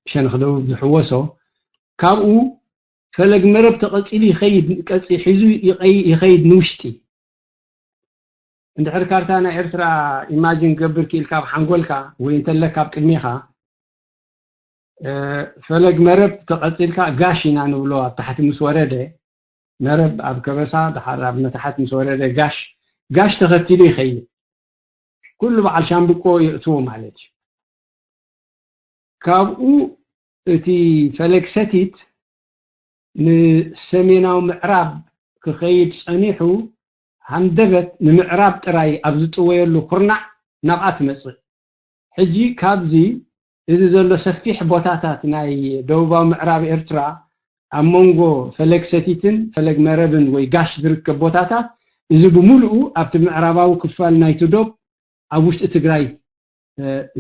ብሸነኽ ደቡብ ዝሕወሶ። ካብኡ ፈለግ መረብ ተቐጺሉ ይኸይድ፣ ቀጺ-፣ ሒዙ ይኸይ-፣ ይኸይድ ንውሽጢ። እንድሕር ካርታ ናይ ኤርትራ ኢማጂን ክገብር ክኢልካ ኣብ ሓንጎልካ ወይ እንተለካ ኣብ ቅድሜኻ፣ ፈለግ መረብ ተቐጺልካ ጋሽ ኢና ንብሎ። ኣብ ታሕቲ ምስ ወረደ መረብ ኣብ ከበሳ፣ ድሓር ኣብ መታሕት ምስ ወረደ ጋሽ፣ ጋሽ ተኸቲሉ ይኸይድ። ኩሉ በዓል ሻምብቆ የእትዎ ማለት እዩ። ካብኡ እቲ ፈለግ ሰቲት ንሰሜናዊ ምዕራብ ክኸይድ ጸኒሑ፣ ሃንደበት ንምዕራብ ጥራይ ኣብ ዝጥወየሉ ኩርናዕ ናብኣ ትመጽእ። ሕጂ ካብዚ፣ እዚ ዘሎ ሰፊሕ ቦታታት ናይ ደቡባዊ ምዕራብ ኤርትራ፣ ኣብ መንጎ ፈለግ ሰቲትን ፈለግ መረብን ወይ ጋሽ ዝርከብ ቦታታት፣ እዚ ብምሉኡ ኣብቲ ምዕራባዊ ክፋል ናይቲ ዶብ ኣብ ውሽጢ ትግራይ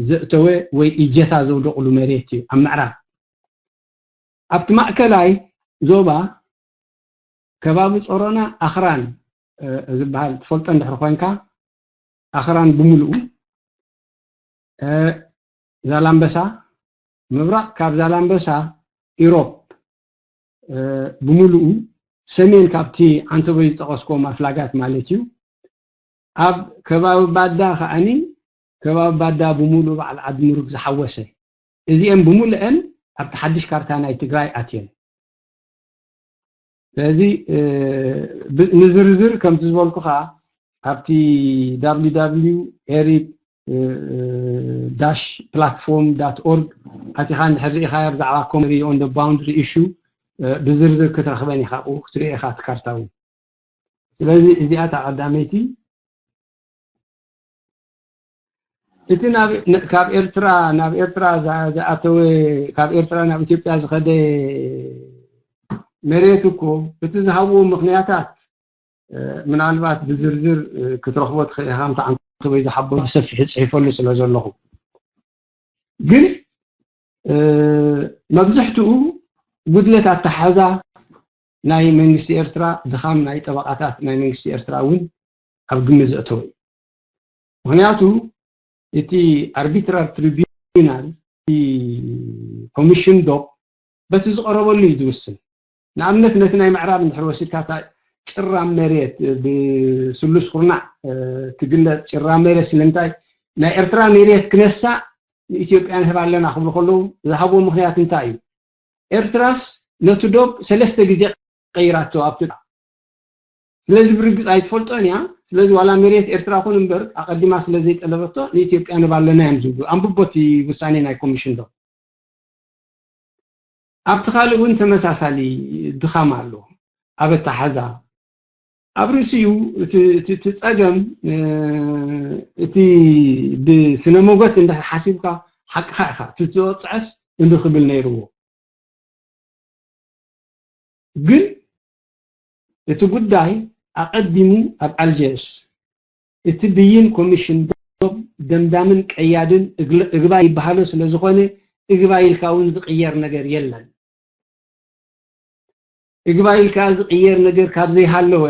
ዘእተወ ወይ እጀታ ዘውደቕሉ መሬት እዩ። ኣብ ምዕራብ፣ ኣብቲ ማእከላይ ዞባ ከባቢ ጾሮና ኣኽራን ዝበሃል ትፈልጦ እንድሕር ኮይንካ፣ ኣኽራን ብምሉኡ፣ ዛላምበሳ፣ ምብራቕ ካብ ዛላምበሳ ኢሮፕ ብምሉኡ፣ ሰሜን ካብቲ ዓንተቦይ ዝጠቐስኮ ማፍላጋት ማለት እዩ። ኣብ ከባቢ ባዳ ከዓኒ፣ ከባቢ ባዳ ብምሉኡ በዓል ዓዲ ምሩግ ዝሓወሰ፣ እዚአን ብምሉአን ኣብቲ ሓድሽ ካርታ ናይ ትግራይ ኣትየን። ስለዚ ንዝርዝር ከምቲ ዝበልኩኻ ኣብቲ www ኤሪ dash platform dot org ኣቲኻ እንድሕር ርኢኻያ ብዛዕባ ኮመሪ on the boundary issue ብዝርዝር ክትረኽበን ኢኻ፣ ኣብኡ ክትሪኦ ኢኻ እቲ ካርታ እውን። ስለዚ እዚኣ እታ ቀዳመይቲ። እቲ ናብ ካብ ኤርትራ ናብ ኤርትራ ዝኣተወ፣ ካብ ኤርትራ ናብ ኢትዮጵያ ዝኸደ መሬት እኮ እቲ ዝሃብዎ ምኽንያታት ምናልባት ብዝርዝር ክትረኽቦ ትኽእል ኢኻ። ምታ ዓንተቦይ ዝሓቦ ብሰፊሑ ጽሒፈሉ ስለ ዘለኹ፣ ግን መብዝሕትኡ ጉድለት ኣተሓዛ ናይ መንግስቲ ኤርትራ፣ ድኻም ናይ ጠበቓታት ናይ መንግስቲ ኤርትራ እውን ኣብ ግምት ዘእተወ እዩ። ምኽንያቱ እቲ ኣርቢትራር ትሪቢዩናል፣ እቲ ኮሚሽን ዶብ በቲ ዝቐረበሉ እዩ ዝውስን። ንኣብነት ነቲ ናይ ምዕራብ እንድሕር ወሲድካ እታ ጭራም መሬት ብስሉስ ኩርናዕ ትግለፅ ጭራም መሬት ስለምንታይ ናይ ኤርትራ መሬት ክነሳ ንኢትዮጵያ ንህብ ኣለና ክብሉ ከለዉ ዝሃብዎ ምክንያት እንታይ እዩ? ኤርትራስ ነቲ ዶብ ሰለስተ ግዜ ቀይራቶ ኣብቲ ስለዚ ብርግፅ ኣይትፈልጦን እያ። ስለዚ ዋላ መሬት ኤርትራ ኩን እምበር ኣቐዲማ ስለ ዘይጠለበቶ ንኢትዮጵያ ንባለና እዮም ዝብሉ። ኣንብቦ እቲ ውሳኔ ናይ ኮሚሽን ዶ ኣብቲ ካልእ እውን ተመሳሳሊ ድኻም ኣሎ። ኣብ ኣተሓዛ ኣብ ርእሲኡ እቲ ጸገም እቲ ብስነ ሞገት እንድሕር ሓሲብካ ሓቅኻ ኢኻ እቲ ዝበፅዐስ እንዲ ክብል ነይርዎ። ግን እቲ ጉዳይ ኣቐዲሙ ኣብ ኣልጀርስ እቲ ብይን ኮሚሽን ዶብ ደምዳምን ቀያድን እግባይ ይበሃሎ ስለ ዝኾነ እግባይ ኢልካ እውን ዝቕየር ነገር የለን። እግባይ ኢልካ ዝቕየር ነገር ካብ ዘይሃለወ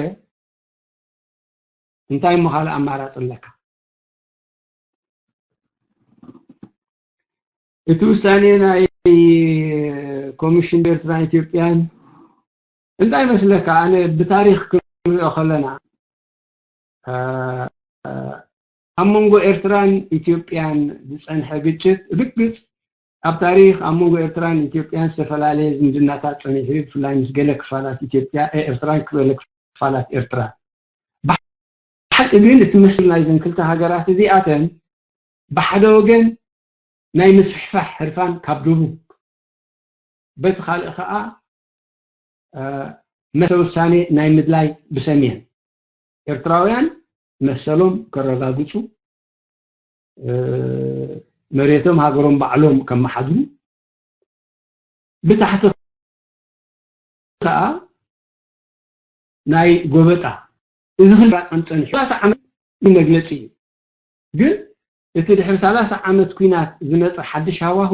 እንታይ እሞ ካልእ ኣማራፂ ኣለካ? እቲ ውሳኔ ናይ ኮሚሽን ኤርትራን ኢትዮጵያን እንታይ መስለካ? ኣነ ብታሪኽ ክንሪኦ ከለና ኣብ መንጎ ኤርትራን ኢትዮጵያን ዝጸንሐ ግጭት ርግጽ ኣብ ታሪኽ ኣብ መንጎ ኤርትራን ኢትዮጵያን ዝተፈላለየ ዝምድናታት ጸኒሑ እዩ፣ ብፍላይ ምስ ገለ ክፋላት ኢትዮጵያ ኤርትራን ክበለ ክፋላት ኤርትራ። ብሓቂ ግን እቲ መስል ናይዘን ክልተ ሃገራት እዚኣተን ብሓደ ወገን ናይ ምስፍሕፋሕ ህርፋን ካብ ደቡብ በቲ ካልእ ኸኣ መሰ ውሳኔ ናይ ምድላይ ብሰሜን ኤርትራውያን መሰሎም ከረጋግጹ መሬቶም ሃገሮም ባዕሎም ከመሓድሩ ብታሕቲ ከኣ ናይ ጎበጣ እዚ ክልተ ጸንጸን ሑዳሳ ዓመት መግለጺ እዩ። ግን እቲ ድሕሪ ሰላሳ ዓመት ኲናት ዝመጸ ሓድሽ ሃዋሁ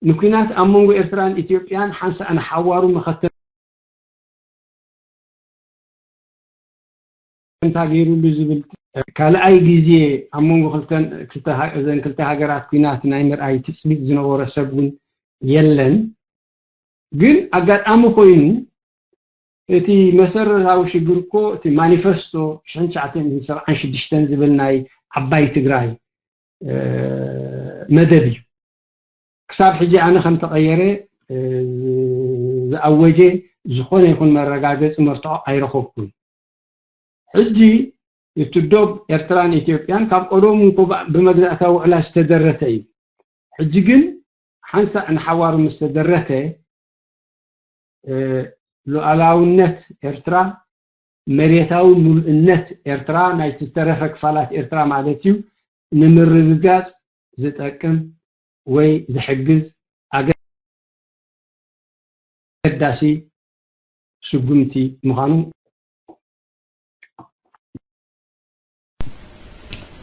ንኲናት ኣብ መንጎ ኤርትራን ኢትዮጵያን ሓንሳእ ንሓዋሩ መኸተል እንታ ገይሩሉ ዝብል ካልኣይ ግዜ ኣብ መንጎ ክልተን ክልተ ሃ- እዘን ክልተ ሃገራት ኲናት ናይ ምርኣይ ትጽቢት ዝነበሮ ሰብ እውን የለን። ግን ኣጋጣሚ ኮይኑ እቲ መሰረታዊ ሽግር እኮ እቲ ማኒፈስቶ ሽሕን ትሽዓተ ሚእትን ሰብዓን ሽዱሽተን ዝብል ናይ ዓባይ ትግራይ መደብ እዩ። ክሳብ ሕጂ ኣነ ከም ተቐየረ ዝኣወጀ ዝኾነ ይኹን መረጋገፂ መርትዖ ኣይረኸብኩን። ሕጂ እቲ ዶብ ኤርትራን ኢትዮጵያን ካብ ቀደሙ እኮ ብመግዛእታዊ ውዕላ ዝተደረተ እዩ። ሕጂ ግን ሓንሳእ ንሓዋሩ ምስ ተደረተ ሉዓላውነት ኤርትራ፣ መሬታዊ ሙሉእነት ኤርትራ፣ ናይቲ ዝተረፈ ክፋላት ኤርትራ ማለት እዩ፣ ንምርግጋጽ ዝጠቅም ወይ ዝሕግዝ ኣገዳሲ ስጉምቲ ምዃኑ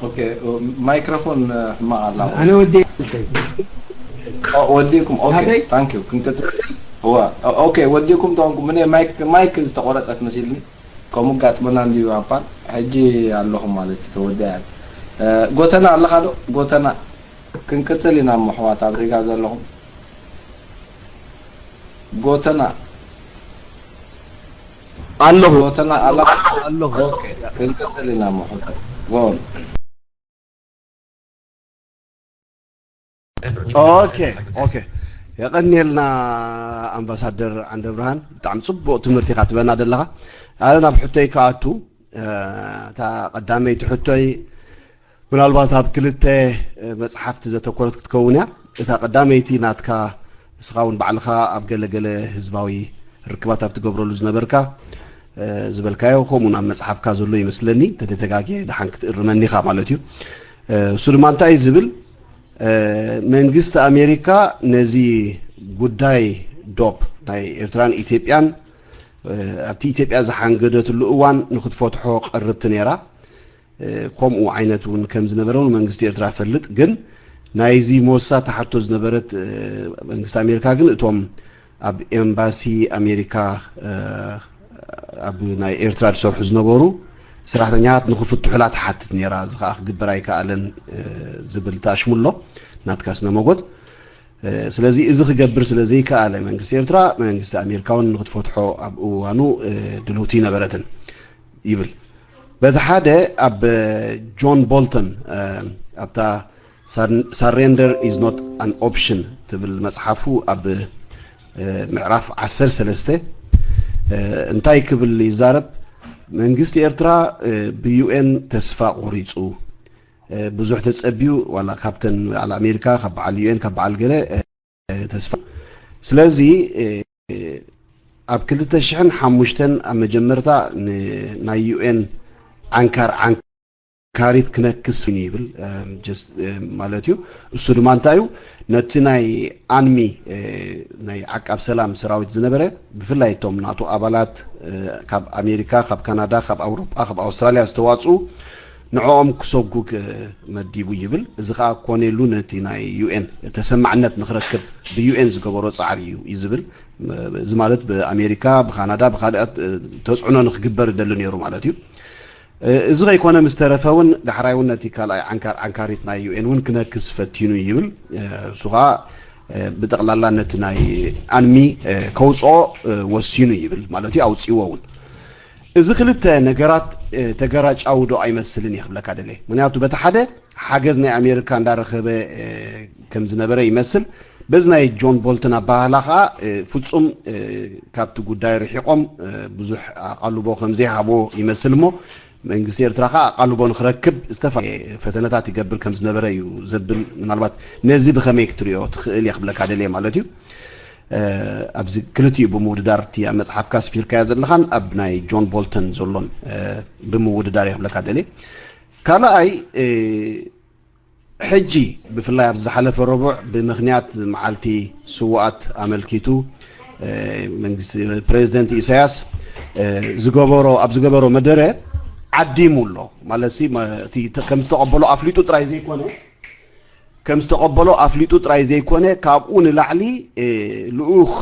ኦኬ ማይክሮፎን ሕማቕ ኣላ ኣነ ወዲ ወዲኩም ኦኬ ታንክ ዩ ክንቅጽል ዋ ኦኬ ወዲኩም ተንኩም እኔ ማይክ ማይክ ዝተቆረጸት መሲልኒ ከምኡ ጋጥመና እንዲዩ ኣባል ሕጂ ኣለኹም ማለት እዩ ተወዲኣ ጎተና ኣለኻ ዶ ጎተና ክንቅጽል ኢና እሞ ኣሕዋት ኣብ ሪጋ ዘለኹም ጎተና ኣለኹ ጎተና ኣለኻ ኣለኹ ኦኬ ክንቅጽል ኢና እሞ ሕቶ ጎን ኦኬ ኦኬ የቐንየልና ኣምባሳደር ዓንደ ብርሃን ብጣዕሚ ፅቡቅ ትምህርቲ ኢካ ትበና ዘለካ ኣነ ናብ ሕቶይ ከኣቱ እታ ቀዳመይቲ ሕቶይ ምናልባት ኣብ ክልተ መፅሓፍቲ ዘተኮረት ክትከውን እያ እታ ቀዳመይቲ ናትካ እስኻ እውን ባዕልኻ ኣብ ገለገለ ህዝባዊ ርክባት ኣብ ትገብረሉ ዝነበርካ ዝበልካዮ ከምኡ ናብ መፅሓፍካ ዘሎ ይመስለኒ ተተጋጌ ደሓን ክትእርመኒ ኢኻ ማለት እዩ እሱ ድማ እንታይ ዝብል መንግስቲ ኣሜሪካ ነዚ ጉዳይ ዶብ ናይ ኤርትራን ኢትዮጵያን ኣብቲ ኢትዮጵያ ዝሓንገደትሉ እዋን ንክትፈትሖ ቀርብቲ ነይራ ከምኡ ዓይነት እውን ከም ዝነበረ እውን መንግስቲ ኤርትራ ፈልጥ ግን ናይዚ መወሳቲ ሓቶ ዝነበረት መንግስቲ ኣሜሪካ ግን እቶም ኣብ ኤምባሲ ኣሜሪካ ኣብ ናይ ኤርትራ ዝሰርሑ ዝነበሩ ሰራሕተኛታት ንክፍትሑላ ትሓትት ነይራ እዚ ከዓ ክግበር ኣይከኣለን ዝብል ተኣሽሙ ኣሎ ናትካ ስነ መጎት ስለዚ እዚ ክገብር ስለ ዘይከኣለ መንግስቲ ኤርትራ መንግስቲ ኣሜሪካ እውን ንክትፈትሖ ኣብ እዋኑ ድልውቲ ነበረትን ይብል። በቲ ሓደ ኣብ ጆን ቦልተን ኣብታ Surrender is not an option ትብል መፅሓፉ ኣብ ምዕራፍ ዓሰርተ ሰለስተ እንታይ ክብል ይዛረብ? መንግስቲ ኤርትራ ብዩ ኤን ተስፋ ቆሪፁ ብዙሕ ተጸብዩ ዋላ ካብተን በዓል ኣሜሪካ ካብ በዓል ዩ ኤን ካብ በዓል ገለ ተስፋ ስለዚ ኣብ ክልተ ሽሕን ሓሙሽተን ኣብ መጀመርታ ናይ ዩ ኤን ዓንካር ዓንካሪት ክነክስ ይብል ማለት እዩ። እሱ ድማ እንታይ እዩ ነቲ ናይ ኣንሚ ናይ ዓቃብ ሰላም ሰራዊት ዝነበረ ብፍላይ እቶም ናቱ ኣባላት ካብ ኣሜሪካ ካብ ካናዳ ካብ ኣውሮጳ ካብ ኣውስትራልያ ዝተዋፅኡ ንዕኦም ክሰጉግ መዲቡ ይብል። እዚ ከዓ ኮነ ኢሉ ነቲ ናይ ዩ ኤን ተሰማዕነት ንክረክብ ብ ዩ ኤን ዝገበሮ ፃዕሪ እዩ እዩ ዝብል። እዚ ማለት ብኣሜሪካ ብካናዳ ብካልኣት ተፅዕኖ ንክግበር ይደሊ ነይሩ ማለት እዩ። እዚ ከይኮነ ምስ ተረፈ እውን ዳሕራይ እውን ነቲ ካልኣይ ዓንካር ዓንካሪት ናይ ዩ ኤን እውን ክነክስ ፈቲኑ ይብል። እሱ ከዓ ብጠቕላላ ነቲ ናይ ኣንሚ ከውፅኦ ወሲኑ ይብል ማለት እዩ ኣውፅዎ እውን እዚ ክልተ ነገራት ተገራጫዊ ዶ ኣይመስልን እየ ክብለካ ደለ ምክንያቱ በቲ ሓደ ሓገዝ ናይ ኣሜሪካ እንዳረኸበ ከም ዝነበረ ይመስል በዚ ናይ ጆን ቦልተን ኣባህላ ከዓ ፍፁም ካብቲ ጉዳይ ርሒቆም ብዙሕ ኣቃልቦ ከም ዘይሃቦ ይመስል እሞ መንግስቲ ኤርትራ ከዓ ኣቃልቦ ንክረክብ ዝተፈላለየ ፈተነታት ይገብር ከም ዝነበረ እዩ ዘብል ምናልባት ነዚ ብከመይ ክትሪኦ ትኽእል እየ ክብለካ ደልየ ማለት እዩ ኣብዚ ክልቲኡ ብምውድዳር እቲ ኣብ መፅሓፍካ ስፊርካዮ ዘለኻን ኣብ ናይ ጆን ቦልተን ዘሎን ብምውድዳር እየ ክብለካ ደልየ ካልኣይ ሕጂ ብፍላይ ኣብ ዝሓለፈ ረቡዕ ብምክንያት መዓልቲ ስውኣት ኣመልኪቱ መንግስቲ ፕሬዚደንት ኢሳያስ ዝገበሮ ኣብ ዝገበሮ መደረ ዓዲሙ ኣሎ ማለት ከም ዝተቐበሎ ኣፍሊጡ ጥራይ ዘይኮነ ከም ዝተቐበሎ ኣፍሊጡ ጥራይ ዘይኮነ ካብኡ ንላዕሊ ልኡኽ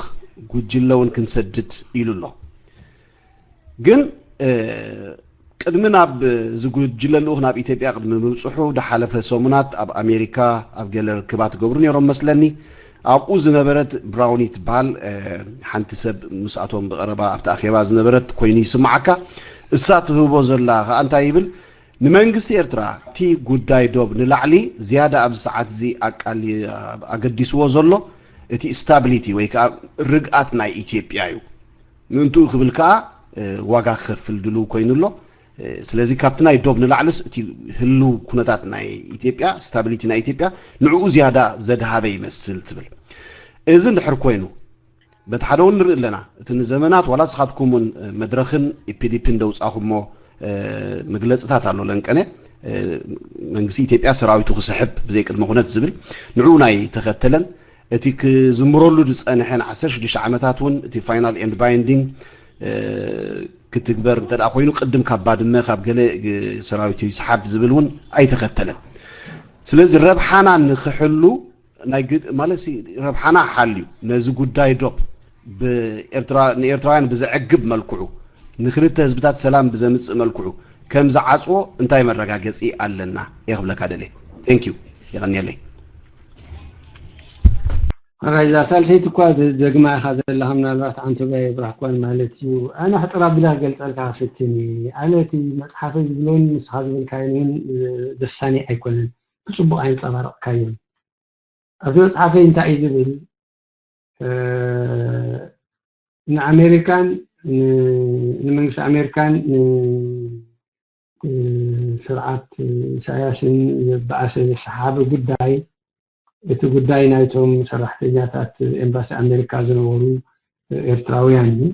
ጉጅለ እውን ክንሰድድ ኢሉ ኣሎ ግን ቅድሚ ናብ ዝጉጅለ ልኡኽ ናብ ኢትዮጵያ ቅድሚ ምብፅሑ ድሓለፈ ሰሙናት ኣብ ኣሜሪካ ኣብ ገለ ርክባት ገብሩ ነይሮም መስለኒ ኣብኡ ዝነበረት ብራውኒ ትበሃል ሓንቲ ሰብ ምስኣቶም ብቀረባ ኣብቲ ኣኼባ ዝነበረት ኮይኑ ይስማዓካ እሳ ትህቦ ዘላ ከዓ እንታይ ይብል ንመንግስቲ ኤርትራ እቲ ጉዳይ ዶብ ንላዕሊ ዝያዳ ኣብዚ ሰዓት እዚ ኣቃሊ ኣገዲስዎ ዘሎ እቲ ስታቢሊቲ ወይ ከዓ ርግኣት ናይ ኢትዮጵያ እዩ ምእንትኡ ክብል ከዓ ዋጋ ክኸፍል ድልው ኮይኑ ኣሎ ስለዚ ካብቲ ናይ ዶብ ንላዕልስ እቲ ህልው ኩነታት ናይ ኢትዮጵያ ስታቢሊቲ ናይ ኢትዮጵያ ንዕኡ ዝያዳ ዘድሃበ ይመስል ትብል እዚ እንድሕር ኮይኑ በቲ ሓደ እውን ንርኢ ኣለና እቲ ንዘመናት ዋላ ስኻትኩም እውን መድረኽን ኢፒዲፒን ደውፃኹሞ መግለፅታት ኣሎ ለንቀነ መንግስቲ ኢትዮጵያ ሰራዊቱ ክስሕብ ብዘይ ቅድመ ኩነት ዝብል ንዕኡ ናይ ተኸተለን እቲ ክዝምረሉ ዝፀንሐ ን ዓሰርተ ሽዱሽተ ዓመታት እውን እቲ ፋይናል ኤንድ ባይንዲንግ ክትግበር እንተ ኮይኑ ቅድም ካብ ባድመ ካብ ገለ ሰራዊቱ ይስሓብ ዝብል እውን ኣይተኸተለን ስለዚ ረብሓና ንክሕሉ ናይ ማለት ረብሓና ሓልዩ ነዚ ጉዳይ ዶብ ንኤርትራውያን ብዘዕግብ መልክዑ ንክልተ ህዝብታት ሰላም ብዘምፅእ መልክዑ ከም ዝዓፅዎ እንታይ መረጋገፂ ኣለና እየ ክብለካ ደለ ቴንክ ዩ የቀንየለይ ራይ እዛ ሳልሰይቲ እኳ ደግማ ኢኻ ዘለኻ ምናልባት ኣንቶጋይ ብራኳን ማለት እዩ ኣነ ሕፅር ኣቢላ ክገልፀልካ ክፍትን ኣነ እቲ መፅሓፈይ ዝብሎን ንስኻ ዝበልካዮን እውን ዘሳኒ ኣይኮነን ብፅቡቅ ኣየንፀባረቕካዮን ኣብቲ መፅሓፈይ እንታይ እዩ ዝብል ንኣሜሪካን ንመንግስቲ ኣሜሪካን ስርዓት ኢሳያስን ዘበኣሰ ዘሰሓሓበ ጉዳይ እቲ ጉዳይ ናይቶም ሰራሕተኛታት ኤምባሲ ኣሜሪካ ዝነበሩ ኤርትራውያን እዩ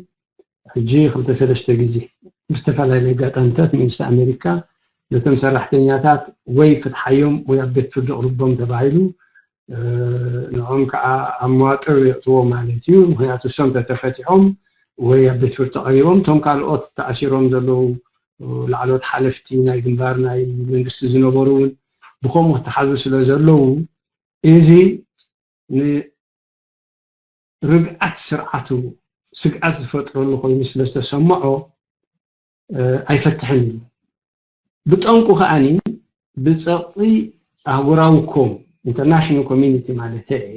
ሕጂ ክልተ ሰለስተ ግዜ ብዝተፈላለየ ኣጋጣሚታት መንግስቲ ኣሜሪካ ነቶም ሰራሕተኛታት ወይ ፍትሓዮም ወይ ኣብ ቤት ፍርዲ ኣቕርቦም ተባሂሉ ንዖም ከዓ ኣብ መዋጥር የእትዎ ማለት እዩ ምክንያቱ እሶም ተተፈቲሖም ወይ ኣብ ቤት ፍርዲ ቀሪቦም እቶም ካልኦት ተኣሲሮም ዘለዉ ላዕሎት ሓለፍቲ ናይ ግንባር ናይ መንግስቲ ዝነበሩ እውን ብከምኡ ክተሓዙ ስለ ዘለዉ እዚ ንርግኣት ስርዓቱ ስግኣት ዝፈጥረሉ ኮይኑ ስለ ዝተሰምዖ ኣይፈትሕን እዩ። ብጠንቁ ከኣኒ ብፀቕጢ ኣህጉራዊ ኮም ኢንተርናሽናል ኮሚኒቲ ማለት እየ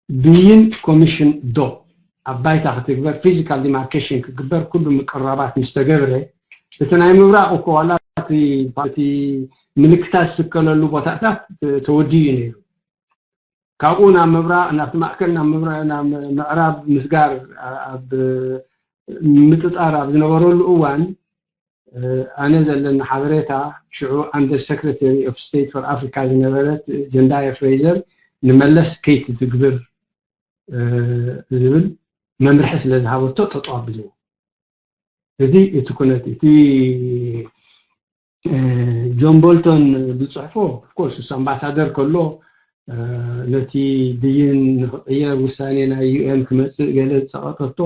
ብይን ኮሚሽን ዶ ኣብ ባይታ ክትግበር፣ ፊዚካል ዲማርኬሽን ክግበር ኩሉ ምቅራባት ምስ ተገብረ፣ እቲ ናይ ምብራቕ እኮ ዋላ እቲ ምልክታት ዝስከለሉ ቦታታት ተወዲኡ እዩ ነይሩ። ካብኡ ናብ ምብራቕ፣ ናብቲ ማእከል፣ ናብ ምዕራብ ምስጋር፣ ኣብ ምጥጣር ኣብ ዝነበረሉ እዋን፣ ኣነ ዘለኒ ሓበሬታ፣ ሽዑ ኣንደር ሰክረተሪ ኦፍ ስቴት ፎር ኣፍሪካ ዝነበረት ጀንዳየ ፍሬዘር ንመለስ ከይትትግብር ዝብል መምርሒ ስለ ዝሃበቶ ጠጠው ኣቢልዎ። እዚ እቲ ኩነት እቲ ጆን ቦልቶን ዝፅሕፎ፣ ኦፍኮርስ፣ እሱ ኣምባሳደር ከሎ ነቲ ብይን ንክቕየር ውሳኔ ናይ ዩኤን ክመፅእ ገለ ዝፀቐጠቶ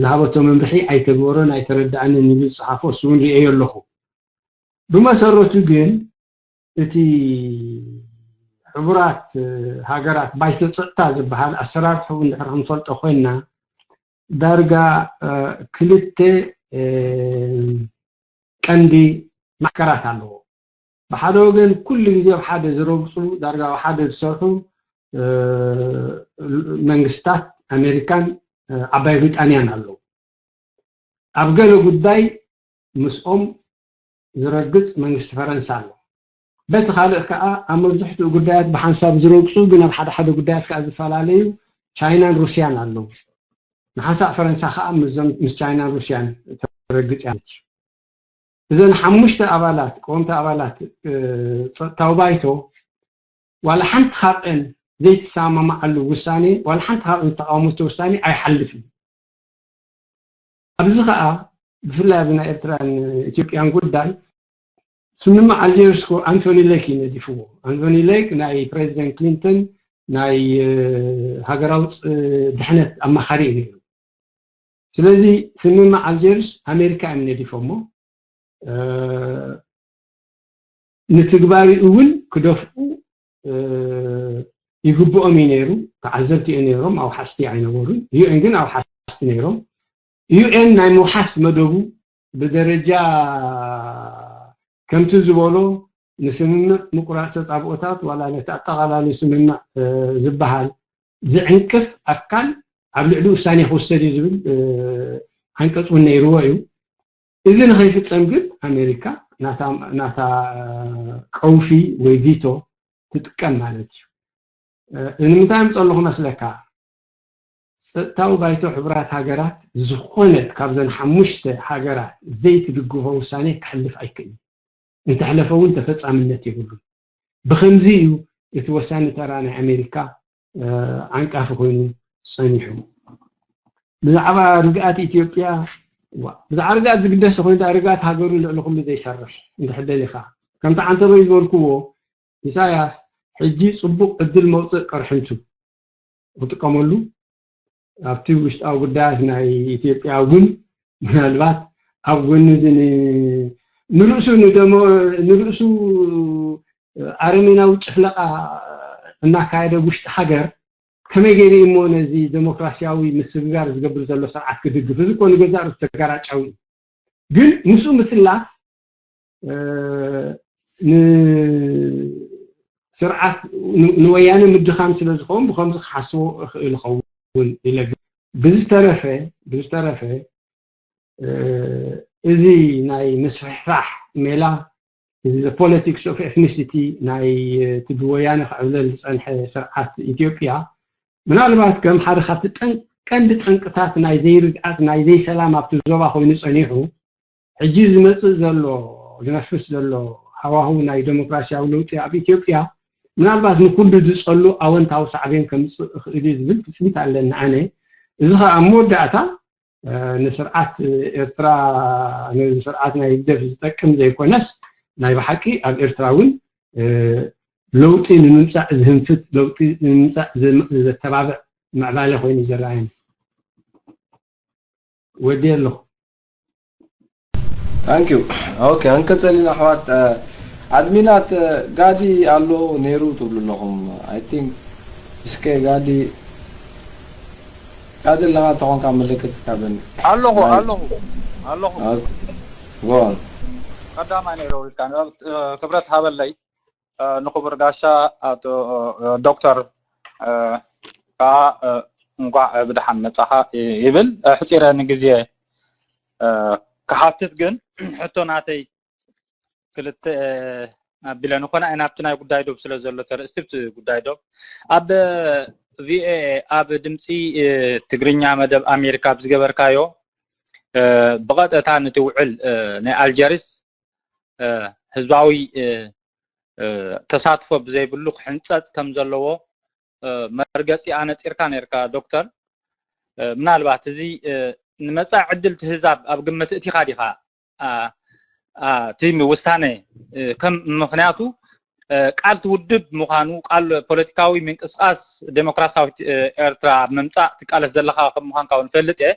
ዝሃበቶ መምርሒ ኣይተግበሮን ኣይተረዳእንን ኢሉ ዝፀሓፎ፣ እሱ እውን ርእየ ኣለኹ። ብመሰረቱ ግን እቲ ሕቡራት ሃገራት ባይቶ ፀጥታ ዝበሃል ኣሰራርሕኡ እንድሕር ክንፈልጦ ኮይና፣ ዳርጋ ክልተ ቀንዲ ማዕስከራት ኣለዎ። ብሓደ ወገን ኩሉ ግዜ ኣብ ሓደ ዝረግፁ፣ ዳርጋ ኣብ ሓደ ዝሰርሑ መንግስታት ኣሜሪካን ዓባይ ብሪጣንያን ኣለዉ። ኣብ ገለ ጉዳይ ምስኦም ዝረግፅ መንግስቲ ፈረንሳ ኣሎ። በቲ ካልእ ከዓ ኣብ መብዝሕትኡ ጉዳያት ብሓንሳብ ዝረግፁ ግን ኣብ ሓደ ሓደ ጉዳያት ከዓ ዝተፈላለዩ ቻይናን ሩስያን ኣለዉ። ንሓንሳእ ፈረንሳ ከዓ ምስ ቻይናን ሩስያን ተረግፅ እያ ማለት እዩ። እዘን ሓሙሽተ ኣባላት፣ ቀወምቲ ኣባላት ፀጥታዊ ባይቶ ዋላ ሓንቲ ካብአን ዘይትሰማማዓሉ ውሳኔ፣ ዋላ ሓንቲ ካብአን ዝተቃወመቶ ውሳኔ ኣይሓልፍን። ኣብዚ ከዓ ብፍላይ ኣብ ናይ ኤርትራን ኢትዮጵያን ጉዳይ ስምምዕ ኣልጀርስ እኮ ኣንቶኒ ሌክ እዩ ነዲፍዎ። ኣንቶኒ ሌክ ናይ ፕሬዚደንት ክሊንተን ናይ ሃገራዊ ድሕነት ኣማኻሪ እዩ ነይሩ። ስለዚ ስምምዕ ኣልጀርስ ኣሜሪካ እዮም ነዲፎሞ። ንትግባሪኡ እውን ክደፍኡ ይግብኦም እዩ ነይሩ። ተዓዘብቲ እዮም ነይሮም፣ ኣውሓስቲ ኣይነበሩን። ዩኤን ግን ኣውሓስቲ ነይሮም። ዩኤን ናይ ምውሓስ መደቡ ብደረጃ ከምቲ ዝበሎ ንስምምዕ ምቁራፅ ተፃብኦታት ዋላ ነቲ ኣጠቓላሊ ስምምዕ ዝበሃል ዝዕንቅፍ ኣካል ኣብ ልዕሊ ውሳኔ ክውሰድ እዩ ዝብል ዓንቀፅ እውን ነይርዎ እዩ። እዚ ንኸይፍፀም ግን ኣሜሪካ ናታ ቀውፊ ወይ ቪቶ ትጥቀም ማለት እዩ። ንምንታይ ምፀ ኣለኹ መስለካ? ፀጥታዊ ባይቶ ሕቡራት ሃገራት ዝኾነት ካብዘን ሓሙሽተ ሃገራት ዘይትድግፎ ውሳኔ ክሕልፍ ኣይክእልን። እንተሕለፈ እውን ተፈፃምነት የብሉን። ብኸምዚ እዩ እቲ ወሳኒ ተራ ናይ ኣሜሪካ ዓንቃፊ ኮይኑ ፀኒሑ። ብዛዕባ ርግኣት ኢትዮጵያ፣ ብዛዕባ ርግኣት ዝግደስ ኮይኑ ርግኣት ሃገሩ ልዕሊ ኩሉ ዘይሰርሕ እንድሕር ደሊኻ፣ ከምቲ ዓንተበይ ዝበልክዎ፣ ኢሳያስ ሕጂ ፅቡቕ ዕድል መውፅእ ቅርሕንቱ ክጥቀመሉ ኣብቲ ውሽጣዊ ጉዳያት ናይ ኢትዮጵያ እውን ምናልባት ኣብ ጎኒ እዚ ንርእሱ ንርእሱ ኣረሜናዊ ጭፍለቃ እናካየደ ውሽጢ ሃገር ከመይ ገይሩ እሞ ነዚ ዴሞክራሲያዊ ምስግጋር ዝገብር ዘሎ ስርዓት ክድግፍ? እዚ እኮ ንገዛእ ርእሱ ተጋራጫዊ እዩ። ግን ምስኡ ምስላፍ ንስርዓት ንወያነ ምድኻም ስለ ዝኸውን ብከምዚ ክሓስቦ እኽእል እኸውን ኢለ። ብዝተረፈ ብዝተረፈ እዚ ናይ ምስፍሕፋሕ ሜላ፣ እዚ ፖለቲክስ ኦፍ ኤትኒሲቲ ናይ እቲ ብወያነ ክዕብለል ዝፀንሐ ስርዓት ኢትዮጵያ ምናልባት ከም ሓደ ካብቲ ቀንዲ ጠንቅታት ናይ ዘይርግኣት ናይ ዘይሰላም ኣብቲ ዞባ ኮይኑ ፀኒሑ ሕጂ ዝመፅእ ዘሎ ዝነፍስ ዘሎ ሃዋህው ናይ ዴሞክራሲያዊ ለውጢ ኣብ ኢትዮጵያ ምናልባት ንኩሉ ዝፀሉ ኣወንታዊ ሳዕቤን ከምፅእ ይኽእል እዩ ዝብል ትፅቢት ኣለኒ ኣነ። እዚ ከዓ ኣብ መወዳእታ ንስርዓት ኤርትራ ነዚ ስርዓት ናይ ህግደፍ ዝጠቅም ዘይኮነስ ናይ ብሓቂ ኣብ ኤርትራ እውን ለውጢ ንምምፃእ ዝህንፍት ለውጢ ንምምፃእ ዘተባብዕ ምዕባለ ኮይኑ ዝረኣየኒ። ወዲ ኣለኹ። Thank you. Okay፣ ኣንቀጸሊና ኣሕዋት። ኣድሚናት ጋዲ ኣሎ ነይሩ ትብሉ ኣለኹም። I think እስከ ጋዲ ጋዲ ኣለኻ ተኾንካ ምልክት እስካበኒ። ኣለኹ ኣለኹ ኣለኹ። ጎል ቀዳማይ ነይረ ውሪድካ ክብረት ሃበለይ። ንኽቡር ጋሻ ኣቶ ዶክተር ከዓ እንኳዕ ብደሓን መጻኻ ይብል። ሕፂረ ንግዜ ክሓትት ግን ሕቶ ናተይ ክልተ ኣቢለ ንኾነ ኣይ ናብቲ ናይ ጉዳይ ዶብ ስለ ዘሎ ተርእስቲ ብቲ ጉዳይ ዶብ ኣብ ቪኦኤ ኣብ ድምፂ ትግርኛ መደብ ኣሜሪካ ብዝገበርካዮ ብቐጥታ ንትውዕል ናይ ኣልጀሪስ ህዝባዊ ተሳትፎ ብዘይብሉ ክሕንፀፅ ከም ዘለዎ መርገፂ ኣነፂርካ ነርካ ዶክተር። ምናልባት እዚ ንመፃኢ ዕድል ትህዛብ ኣብ ግምት እቲኻ ዲኻ እቲ ውሳነ ከም ምክንያቱ ቃል ትውድብ ምዃኑ ቃል ፖለቲካዊ ምንቅስቃስ ዴሞክራሲያዊት ኤርትራ ምምፃእ ትቃለስ ዘለካ ከም ምዃንካ እውን ፈልጥ እየ።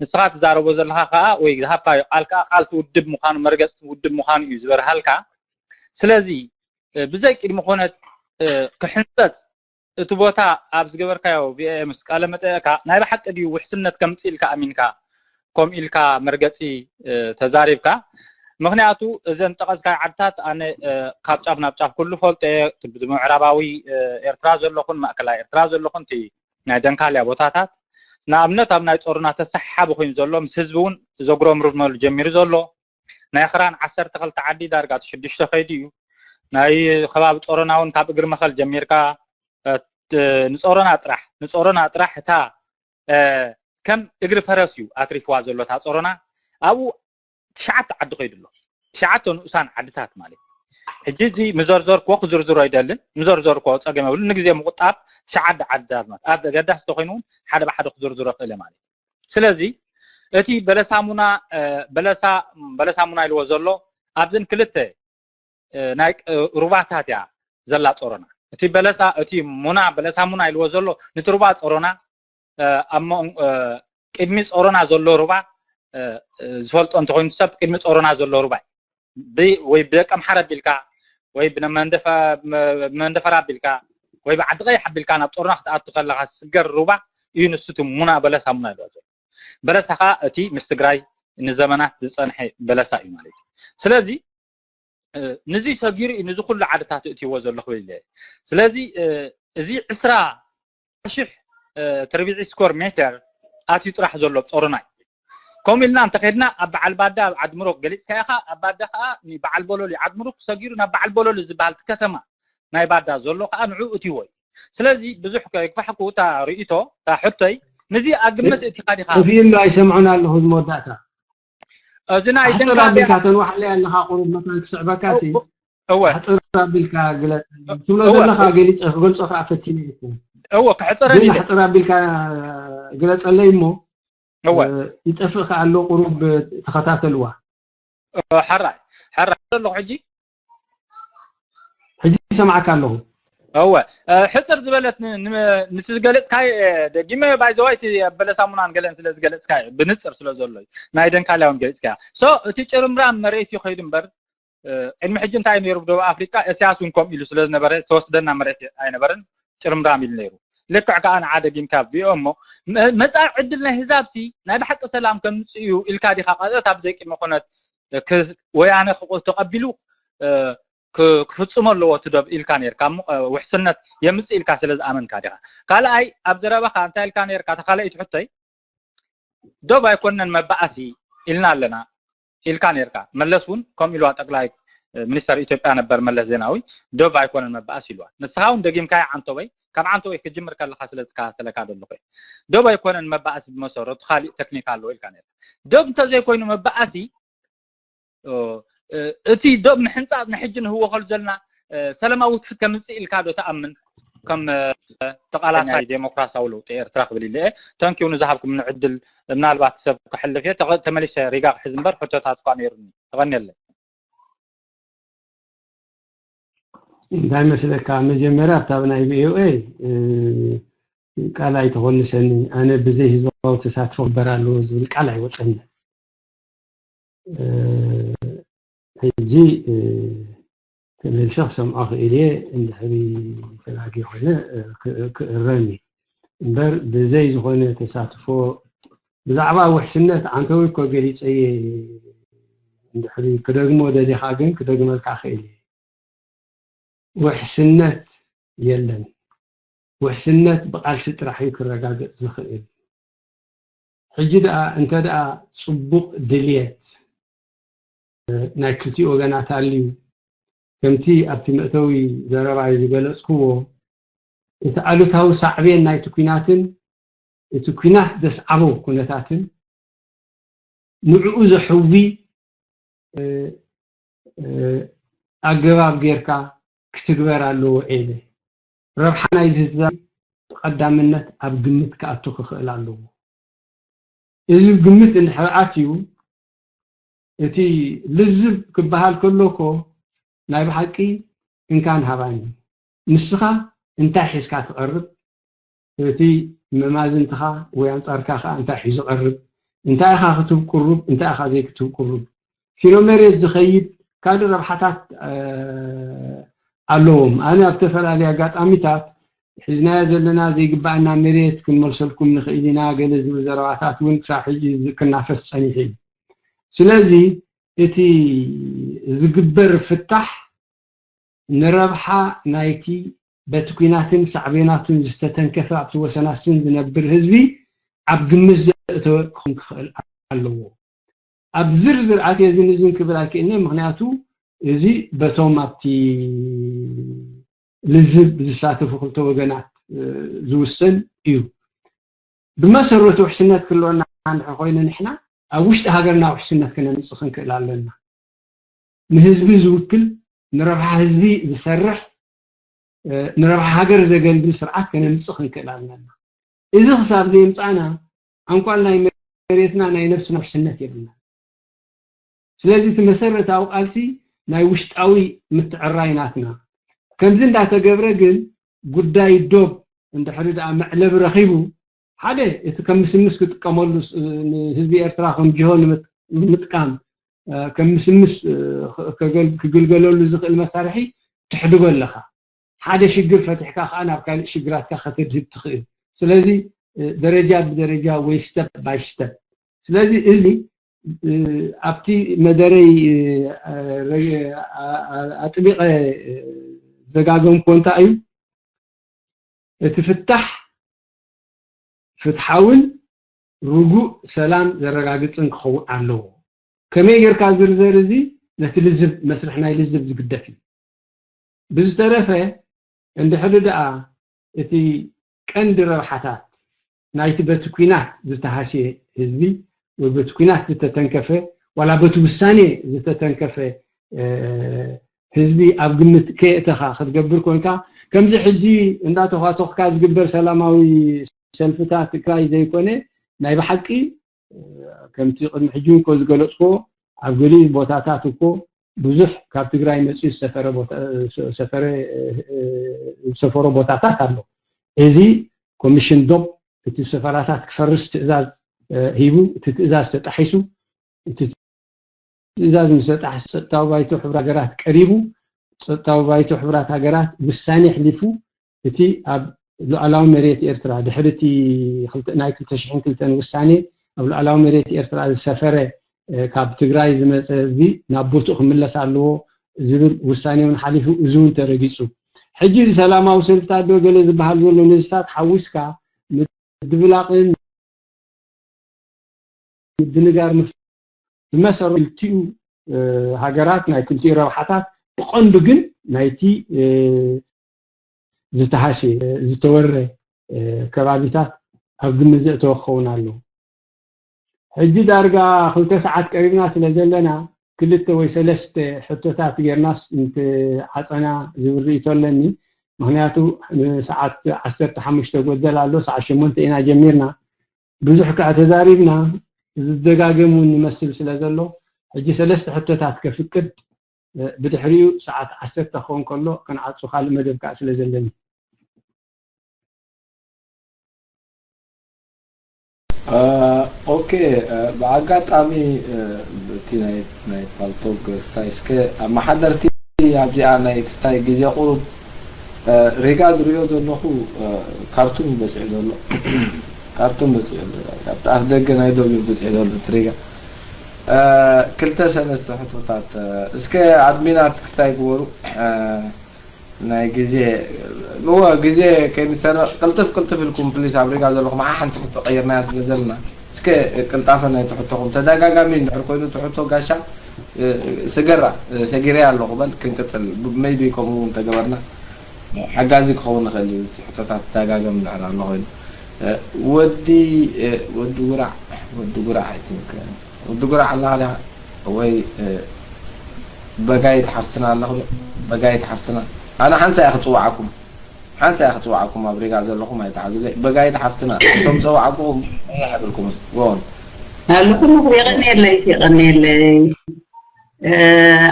ንስኻ ትዛረቦ ዘለካ ከዓ ወይ ዝሃብካዮ ቃል ከዓ ቃል ትውድብ ምዃኑ መርገፂ ትውድብ ምዃኑ እዩ ዝበርሃልካ። ስለዚ ብዘይ ቅድሚ ኮነት ክሕንፀፅ እቲ ቦታ ኣብ ዝገበርካዮ ቪኦኤ ምስ ቃለ መጠየካ ናይ ብሓቂ ድዩ ውሕስነት ከምፅእ ኢልካ ኣሚንካ ከምኡ ኢልካ መርገፂ ተዛሪብካ? ምክንያቱ እዘን ጠቐስካዮ ዓድታት ኣነ ካብ ጫፍ ናብ ጫፍ ኩሉ ፈልጦ እየ። ብምዕራባዊ ኤርትራ ዘለኹን ማእከላይ ኤርትራ ዘለኹን እቲ ናይ ደንካልያ ቦታታት ንኣብነት ኣብ ናይ ጾሮና ተሰሓሓቢ ኮይኑ ዘሎ ምስ ህዝቢ እውን ዘጉረምርመሉ ጀሚሩ ዘሎ ናይ ክራን ዓሰርተ ክልተ ዓዲ ዳርጋ እቲ ሽዱሽተ ከይዱ እዩ። ናይ ከባቢ ጾሮና እውን ካብ እግሪ መኸል ጀሚርካ ንጾሮና ጥራሕ ንጾሮና ጥራሕ እታ ከም እግሪ ፈረስ እዩ ኣትሪፍዋ ዘሎ እታ ጾሮና። ኣብኡ ትሽዓተ ዓዲ ከይዱ ኣሎ። ትሽዓተ ንኡሳን ዓድታት ማለት ሕጂ እዚ ምዘርዘርክዎ ክዝርዝሮ ኣይደልን። ምዘርዘርክዎ ፀገም የብሉ። ንግዜ ምቁጣብ ትሽዓተ ዓድታት ማለት ኣብ ዘገዳሲ ተኮይኑ እውን ሓደ ብሓደ ክዝርዝሮ ክእለ ማለት። ስለዚ እቲ በለሳሙና በለሳ በለሳሙና ኢልዎ ዘሎ ኣብዘን ክልተ ናይ ሩባታት እያ ዘላ ጾሮና። እቲ በለሳ እቲ ሙና በለሳሙና ኢልዎ ዘሎ ነቲ ሩባ ጾሮና ኣብ ቅድሚ ጾሮና ዘሎ ሩባ ዝፈልጦ እንተኮይኑ ሰብ ቅድሚ ጾሮና ዘሎ ሩባ ወይ ብደቂ ኣምሓራ ኣቢልካ ወይ ብመንደፈራ ኣቢልካ ወይ ብዓዲ ቀይሕ ኣቢልካ ናብ ጾሮና ክትኣቱ ከለካ ዝስገር ሩባ እዩ። ንሱ እቲ ሙና በለሳ ሙና ይበሃል ዘሎ በለሳ ከዓ እቲ ምስ ትግራይ ንዘመናት ዝፀንሐ በለሳ እዩ ማለት እዩ። ስለዚ ንዚ ሰጊሩ እዩ ንዚ ኩሉ ዓድታት እእትይዎ ዘሎ ክብል ኢለ። ስለዚ እዚ ዕስራ ሽሕ ትርቢዒ ስኮር ሜተር ኣትዩ ጥራሕ ዘሎ ብ ጾሮና እዩ። ከምኡ ኢልና እንተኸድና ኣብ በዓል ባዳ ኣብ ዓድምሩክ ገሊፅካ ኢኻ። ኣብ ባዳ ከዓ በዓል ቦሎሊ ዓድምሩክ ሰጊሩ ናብ በዓል ቦሎሊ ዝበሃል እቲ ከተማ ናይ ባዳ ዘሎ ከዓ ንዑ እትይዎ እዩ። ስለዚ ብዙሕ ከይግፋሕኩ እታ ርእይቶ እታ ሕቶይ ንዚ ኣግምት እቲኻ ዲኻ? እቲሉ ኣይሰምዑን ኣለኹ። መወዳእታ እዚ ናይ ኣሕፅር ደንካልያ ኣቢልካ ተንዋሓለይ ኣለኻ ቁሩብ መታን ክስዕበካ ሲ እወ ኣሕፅር ኣቢልካ ግለፅ ትብሎ እወ ዘለኻ ገሊፀ ክገልፆ ከዓ ፈቲነ እኮ እወ ክሕፅረን ግን ኢለ ኣሕፅር ኣቢልካ ግለፀለይ እሞ እወ ይጠፍእ ከዓ ኣሎ ቁሩብ ተኸታተልዋ። ሓራይ ሓራይ ኣለኹ ሕጂ ሕጂ ይሰምዓካ ኣለኹ። እወ ሕፅር ዝበለት ንትዝገለፅካይ ደጊመ ባይዘዋይ እቲ በለሳሙናን ገለን ስለ ዝገለፅካዮ ብንፅር ስለ ዘሎ እዩ። ናይ ደንካልያውን ገሊፅካ ሶ እቲ ጭርምራም መሬት እዩ ከይዱ እምበር ቅድሚ ሕጂ እንታይ ነይሩ ብደቡብ ኣፍሪቃ እስያስ እውን ከምኡ ኢሉ ስለ ዝነበረ ዝተወስደና መሬት ኣይነበረን። ጭርምራም ኢሉ ነይሩ። ልክዕ ከዓ ንዓ ደጊምካ ቪኦ እሞ መፃኢ ዕድል ናይ ህዛብ ሲ ናይ ብሓቂ ሰላም ከምፅእ እዩ ኢልካ ዲካ ቀጥታ ብዘይ ቅድሚ ኩነት ወያነ ተቐቢሉ ክፍፅሞ ኣለዎ እቲ ዶብ ኢልካ ነርካ እሞ ውሕስነት የምፅእ ኢልካ ስለ ዝኣመንካ ዲኻ? ካልኣይ ኣብ ዘረባኻ እንታይ ኢልካ ነርካ? ተካለኢት ሕቶይ ዶብ ኣይኮነን መባኣሲ ኢልና ኣለና ኢልካ ነርካ። መለስ እውን ከምኡ ኢልዋ። ጠቅላይ ሚኒስተር ኢትዮጵያ ነበር መለስ ዜናዊ ዶብ ኣይኮነን መባኣሲ ኢልዋ። ንስኻ እውን ደጊምካዮ ዓንተወይ። ካብ ዓንተወይ ክጅምር ከለኻ ስለ ዝከታተለካ ዘለኹ እየ። ዶብ ኣይኮነን መባኣሲ ብመሰረቱ ካሊእ ተክኒክ ኣለዎ ኢልካ ነርካ። ዶብ እንተዘይኮይኑ መባኣሲ እቲ ዶብ ምሕንፃፅ ንሕጂ ንህወኸሉ ዘለና ሰላማዊ ውትፊት ከምፅእ ኢልካ ዶ ትኣምን? ከም ተቃላሳይ ዴሞክራሲያዊ ለውጢ ኤርትራ ክብል ኢለ እየ። ተንኪው ንዝሃብኩምኒ ዕድል። ምናልባት ሰብ ክሕልፍ እየ ተመሊሰ ሪጋ ክሕዝ እምበር ሕቶታት እኳ ነይሩኒ። ተቐንየለይ። እንታይ መስለካ፣ መጀመርያ ኣብታ ናይ ቪኦኤ ቃል ኣይተኾልሰኒ። ኣነ ብዘይ ህዝባዊ ተሳትፎ ክግበር ኣለዎ ዝብል ቃል ኣይወፀኒ። ሕጂ ተመልሰ ክሰምዖ ክእል እየ። እንድሕሪ ተጋጊ ኮይነ ክእረም እዩ እምበር ብዘይ ዝኾነ ተሳትፎ ብዛዕባ ውሕስነት ዓንተዊ እኮ ገሊፀ እየ። እንድሕሪ ክደግሞ ደሊኻ ግን ክደግመልካ ክእል እየ። ውሕስነት የለን። ውሕስነት ብቓልሲ ጥራሕ እዩ ክረጋገጽ ዝኽእል። ሕጂ ደኣ እንተ ደኣ ጽቡቕ ድልየት ናይ ክልቲኡ ወገናት ኣልዩ፣ ከምቲ ኣብቲ መእተዊ ዘረባይ ዝገለጽክዎ፣ እቲ ኣሉታዊ ሳዕቤን ናይቲ ኲናትን እቲ ኲናት ዘስዓቦ ኩነታትን ንዕኡ ዘሕዊ ኣገባብ ጌርካ ክትግበር ኣለዎ። ኤለ ረብሓ ናይዚ ህዝቢ ብቐዳምነት ኣብ ግምት ክኣቱ ክኽእል ኣለዎ። እዚ ግምት እንድሕር ኣትዩ፣ እቲ ልዝብ ክበሃል ከሎ እኮ ናይ ብሓቂ እንካን ሃባን እዩ። ንስኻ እንታይ ሒዝካ ትቐርብ? እቲ መማዝንትኻ ወይ ኣንጻርካ ከኣ እንታይ ሒዙ ቀርብ? እንታይ ኢኻ ክትብ ቁሩብ? እንታይ ኢኻ ዘይክትብ ቁሩብ? ኪሎ መሬት ዝኸይድ ካልእ ረብሓታት ኣለዎም። ኣነ ኣብ ዝተፈላለዩ ኣጋጣሚታት ሒዝናዮ ዘለና ዘይግባኣና መሬት ክንመልሰልኩም ንኽእል ኢና ገለ ዝብል ዘረባታት እውን ክሳብ ሕጂ ክናፈስ ጸኒሑ እዩ። ስለዚ እቲ ዝግበር ፍታሕ ንረብሓ ናይቲ በቲ ኲናትን ሳዕቤናቱን ዝተተንከፈ ኣብቲ ወሰናስን ዝነብር ህዝቢ ኣብ ግምት ዘእተወ ክኸውን ክኽእል ኣለዎ። ኣብ ዝርዝር ኣትየ እዚ ንዝን ክብል ኣይክእልኒ፣ ምኽንያቱ እዚ በቶም ኣብቲ ልዝብ ዝሳተፉ ክልተ ወገናት ዝውሰን እዩ። ብመሰረቱ ውሕስነት ክህልወና እንድሕር ኮይኑ ንሕና ኣብ ውሽጢ ሃገርና ውሕስነት ከነምፅእ ክንክእል ኣለና። ንህዝቢ ዝውክል፣ ንረብሓ ህዝቢ ዝሰርሕ፣ ንረብሓ ሃገር ዘገልግል ስርዓት ከነምፅእ ክንክእል ኣለና። እዚ ክሳብ ዘየምፃእና ኣንኳል ናይ መሬትና ናይ ነብስና ውሕስነት የብልና። ስለዚ እቲ መሰረታዊ ቃልሲ ናይ ውሽጣዊ ምትዕራይ ናትና። ከምዚ እንዳተገብረ ግን ጉዳይ ዶብ እንድሕሪ ደኣ መዕለቢ ረኺቡ ሓደ እቲ ከም ምስምስ ክጥቀመሉ ንህዝቢ ኤርትራ ከም ጅሆ ንምጥቃም ከም ምስምስ ክግልገለሉ ዝኽእል መሳርሒ ትሕድጎ ኣለኻ። ሓደ ሽግር ፈቲሕካ ከዓ ናብ ካልእ ሽግራትካ ከተድህብ ትኽእል። ስለዚ ደረጃ ብደረጃ ወይ step by step። ስለዚ እዚ ኣብቲ መደረይ ኣጥቢቐ ዘጋገምኮ እንታይ እዩ እቲ ፍታሕ ፍትሓውን ርጉእ ሰላም ዘረጋግጽን ክኸውን ኣለዎ። ከመይ ጌርካ ዝርዘር እዚ ነቲ ልዝብ መስርሕ ናይ ልዝብ ዝግደፍ እዩ። ብዝተረፈ እንድሕሪ ደኣ እቲ ቀንዲ ረብሓታት ናይቲ በቲ ኲናት ዝተሃስየ ህዝቢ ወይ በቲ ኲናት ዝተተንከፈ ዋላ በቲ ውሳኔ ዝተተንከፈ ህዝቢ ኣብ ግምት ከየእተኻ ክትገብር ኮንካ ከምዚ ሕጂ እንዳተኳተኽካ ዝግበር ሰላማዊ ሰልፍታት ትግራይ ዘይኮነ ናይ ብሓቂ ከምቲ ቅድሚ ሕጂ እኮ ዝገለፅኮ ኣብ ገሊኡ ቦታታት እኮ ብዙሕ ካብ ትግራይ መፅኡ ዝሰፈረ ዝሰፈሮ ቦታታት ኣሎ። እዚ ኮሚሽን ዶብ እቲ ሰፈራታት ክፈርስ ትእዛዝ ሂቡ፣ እቲ ትእዛዝ ተጣሒሱ፣ እቲ ትእዛዝ ምስ ተጣሕሰ ጸጥታዊ ባይቶ ሕብራት ሃገራት ቀሪቡ፣ ጸጥታዊ ባይቶ ሕብራት ሃገራት ውሳኔ ኣሕሊፉ፣ እቲ ኣብ ሉዓላዊ መሬት ኤርትራ ድሕሪ እቲ ናይ ክልተ ሽሕን ክልተን ውሳኔ ኣብ ሉዓላዊ መሬት ኤርትራ ዝሰፈረ ካብ ትግራይ ዝመፀ ህዝቢ ናብ ቦትኡ ክምለስ ኣለዎ ዝብል ውሳኔ እውን ሓሊፉ፣ እዚ እውን ተረጊፁ። ሕጂ እዚ ሰላማዊ ሰልፍታት ዶ ገለ ዝበሃል ዘሎ ነዚታት ሓዊስካ ምድብላቕን ምድንጋር ብመሰረቱ ክልቲኡ ሃገራት ናይ ክልቲኡ ረብሓታት ብቐንዱ ግን ናይቲ ዝተሃስየ ዝተወረ ከባቢታት ኣብ ግምት ዘእተወ ክኸውን ኣለዎ። ሕጂ ዳርጋ ክልተ ሰዓት ቀሪብና ስለ ዘለና ክልተ ወይ ሰለስተ ሕቶታት ጌርናስ እንትዓፀና ዝብል ርእይቶ ኣለኒ። ምክንያቱ ንሰዓት ዓሰርተ ሓሙሽተ ጎደል ኣሎ፣ ሰዓት ሸሞንተ ኢና ጀሚርና። ብዙሕ ከዓ ተዛሪብና ዝደጋገም እውን ይመስል ስለ ዘሎ ሕጂ ሰለስተ ሕቶታት ከፍቅድ ብድሕሪኡ ሰዓት ዓሰርተ ክኸውን ከሎ ክንዓፁ ካልእ መደብ ከዓ ስለ ዘለኒ። ኦኬ፣ ብኣጋጣሚ እቲ ናይ ናይ ፓልቶግ ክስታይ እስከ ኣመሓደርቲ ኣብዚኣ ናይ ክስታይ ግዜ ቁሩብ ሪጋ ዝሪኦ ዘለኹ ካርቱም እዩ በፂሑ ዘሎ። ካርቱም በፂሑ ኣሎ። ኣብቲ ኣፍ ደገ ናይ ዶብ እዩ በፂሑ ዘሎ እቲ ሪጋ። ክልተ ሰለስተ ሕቶታት እስከ ኣድሚናት ክስታይ ግበሩ። ናይ ግዜ እወ ግዜ ከይንሰርቕ ቅልጥፍ ቅልጥፍ ኢልኩም ፕሊስ ኣብ ሪጋ ዘለኹም ሓ ሓንቲ ሕቶ ቀይርናያ ስለ ዘለና እስከ ቅልጣፈ ናይ ትሕቶኹም ተደጋጋሚ እንድሕር ኮይኑ ትሕቶ ጋሻ ስገራ ሰጊረ ኣለኹ በል ክንቅፅል maybe ከምኡ እውን ተገበርና ሓጋዚ ክኸውን ይኽእል እዩ ሕቶታት ተደጋጋሚ እንድሕር ኣሎ ኮይኑ ወዲ ወዲ ጉራዕ ወዲ ጉራዕ I think ወዲ ጉራዕ ኣለኻ ዲኻ ወይ በጋይት ሓፍትና ኣለኹ በጋይት ሓፍትና ኣነ ሓንሳ እያ ክፅዋዓኩም ሓንሳ እያ ክፅዋዓኩም ኣብ ሪጋ ዘለኹም ኣይተሓዙለይ በጋይት ሓፍትና እቶም ፀዋዕኩኹም ኣይሕብርኩምን ጎን ኣለኹም የቐንየለይ የቐንየለይ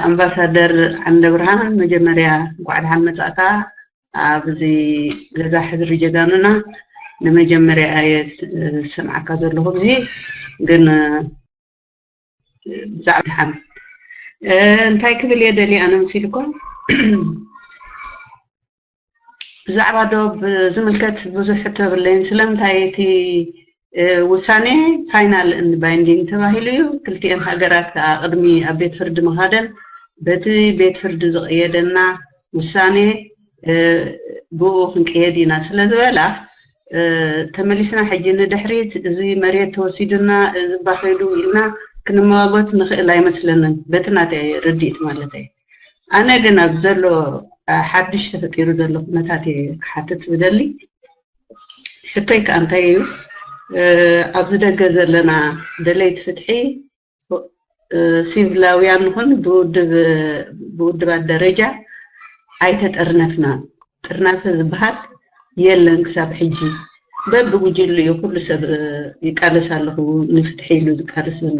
ኣምባሳደር ዓንደ ብርሃን መጀመርያ እንኳዕ ደሓን መጻእካ ኣብዚ ገዛ ሕድሪ ጀጋኑና ንመጀመርያ እየ ዝሰምዓካ ዘለኹ ግዜ ግን ብዛዕባ ደሓን እንታይ ክብል እየ ደልየ ኣነ መሲልኩም ብዛዕባ ዶብ ዝምልከት ብዙሕ ሕቶ የብለይን ስለምንታይ እቲ ውሳኔ final and binding ተባሂሉ እዩ ክልቲኤን ሃገራት ከዓ ቅድሚ ኣብ ቤት ፍርዲ ምኻደን በቲ ቤት ፍርዲ ዝቀየደና ውሳኔ ብኡ ክንቀየድ ኢና ስለ ዝበላ ተመሊስና ሕጂ ንድሕሪት እዚ መሬት ተወሲዱና እዚ ባኸይዱ ኢልና ክንመዋጎት ንኽእል ኣይመስለንን በቲ ናተይ ርድኢት ማለት እዩ ኣነ ግን ኣብ ዘሎ ሓድሽ ተፈጢሩ ዘሎ ኩነታት እየ ክሓትት ዝደሊ ሕቶይ ከዓ እንታይ እዩ ኣብዚ ደገ ዘለና ደለይቲ ፍትሒ ሲቪላውያን ንኹን ብውድባት ደረጃ ኣይተጠርነፍና ጥርናፈ ዝበሃል የለን ክሳብ ሕጂ በብጉጅሉ እዩ ኩሉ ሰብ ይቃለስ ኣለኹ ንፍትሒ ኢሉ ዝቃለስ ዘሎ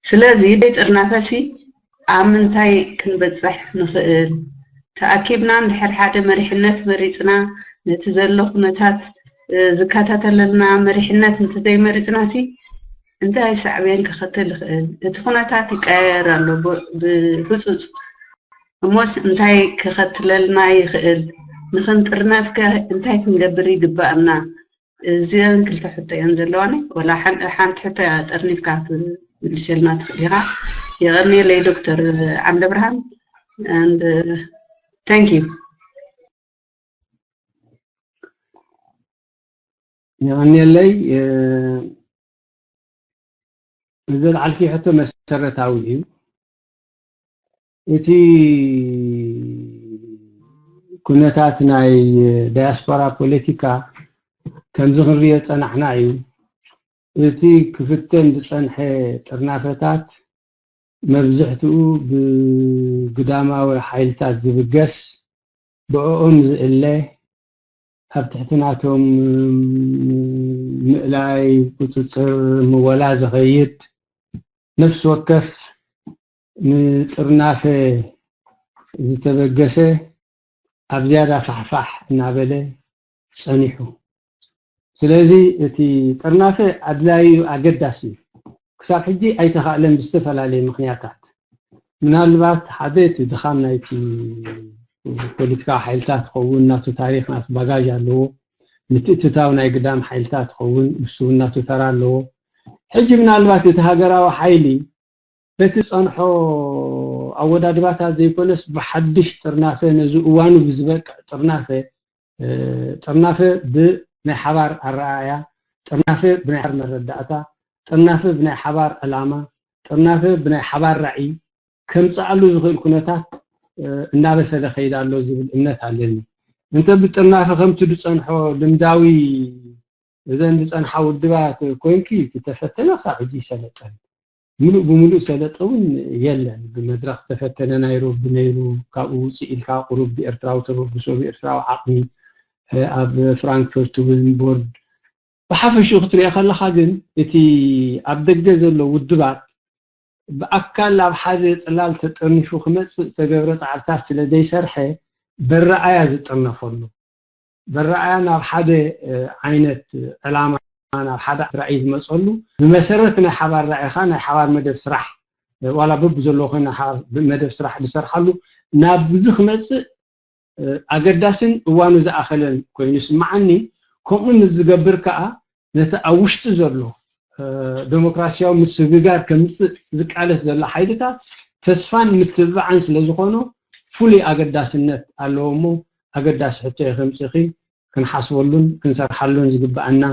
ስለዚ ደይ ጥርናፈ ሲ ኣብ ምንታይ ክንበፅሕ ንኽእል ተኣኪብና እንድሕር ሓደ መሪሕነት መሪፅና ነቲ ዘሎ ኩነታት ዝከታተለልና መሪሕነት እንተዘይመሪፅና ሲ እንታይ ሳዕቤን ክኸተል ይኽእል እቲ ኩነታት ይቀያየር ኣሎ ብህፁፅ እሞስ እንታይ ክኸትለልና ይኽእል ንኽንጥርነፍከ እንታይ ክንገብር ይግባኣና እዚአን ክልተ ሕቶ እየን ዘለዋኒ ወላ ሓንቲ ሕቶ እያ ጠርኒፍካ ትምልሸልና ትኽእል ኢኻ የቐንየለይ ዶክተር ዓንደ ብርሃን and thank you የቐንየለይ እዚ ልዓልኪ ሕቶ መሰረታዊ እዩ እቲ ኩነታት ናይ ዳያስፖራ ፖለቲካ ከምዚ ክንሪኦ ዝፀናሕና እዩ። እቲ ክፍተን ዝፀንሐ ጥርናፈታት መብዝሕትኡ ብግዳማዊ ሓይልታት ዝብገስ ብእኦም ዝእለ ኣብ ትሕቲ ናቶም ምእላይ ቁፅፅር ምወላ ዝኸይድ ነፍሲ ወከፍ ንጥርናፈ ዝተበገሰ ኣብ ዝያዳ ፋሕፋሕ እናበለ ፀኒሑ። ስለዚ እቲ ጥርናፈ ኣድላዩ ኣገዳሲ እዩ። ክሳብ ሕጂ ኣይተኻእለን ብዝተፈላለየ ምኽንያታት። ምናልባት ሓደ እቲ ድኻም ናይቲ ፖለቲካዊ ሓይልታት ክኸውን ናቱ ታሪክ ናቱ ባጋዥ ኣለዎ። ምትእትታው ናይ ግዳም ሓይልታት ክኸውን ንሱ እውን ናቱ ተራ ኣለዎ። ሕጂ ምናልባት እቲ ሃገራዊ ሓይሊ በቲ ዝፀንሖ ኣወዳድባታት ዘይኮነስ ብሓድሽ ጥርናፈ ነዚ እዋኑ ብዝበቅዕ ጥርናፈ ጥርናፈ ብናይ ሓባር ኣረኣእያ፣ ጥርናፈ ብናይ ሓባር መረዳእታ፣ ጥርናፈ ብናይ ሓባር ዕላማ፣ ጥርናፈ ብናይ ሓባር ራዕይ ከምፅኣሉ ዝኽእል ኩነታት እናበሰለ ከይድ ኣሎ ዝብል እምነት ኣለኒ። እንተ ብጥርናፈ ከምቲ ዝፀንሖ ልምዳዊ እዘን ዝፀንሓ ውድባት ኮይንኪ እቲ ተፈተነ ክሳብ ሕጂ ይሰለጠን። ምሉእ ብምሉእ ሰለጠ እውን የለን። ብመድረኽ ዝተፈተነ ናይሮቢ ነይሩ፣ ካብኡ ውፅእ ኢልካ ቁሩብ ብኤርትራዊ ተበግሶ፣ ብኤርትራዊ ዓቕሚ ኣብ ፍራንክፈርት እውን ቦርድ ብሓፈሽኡ ክትሪኦ ከለኻ ግን እቲ ኣብ ደገ ዘሎ ውድባት ብኣካል ኣብ ሓደ ፅላል ተጠርኒፉ ክመፅእ ዝተገብረ ፃዕርታት ስለ ዘይሰርሐ በረኣያ ዝጥርነፈሉ በረኣያ ናብ ሓደ ዓይነት ዕላማ ናብ ሓደ ራእይ ዝመፀሉ ብመሰረት ናይ ሓባር ራእይኻ ናይ ሓባር መደብ ስራሕ ዋላ በብ ዘለዎ ኮይኑ መደብ ስራሕ ዝሰርሓሉ ናብዚ ክመፅእ ኣገዳስን እዋኑ ዝኣኸለን ኮይኑ ይስምዓኒ። ከምኡ ምስ ዝገብር ከዓ ነቲ ኣብ ውሽጢ ዘሎ ዴሞክራሲያዊ ምስግጋር ከምፅእ ዝቃለስ ዘሎ ሓይልታት ተስፋን ምትብባዕን ስለ ዝኾኖ ፍሉይ ኣገዳስነት ኣለዎ እሞ ኣገዳሲ ሕቶ እዩ ከምፅእኺ ክንሓስበሉን ክንሰርሓሉን ዝግበኣና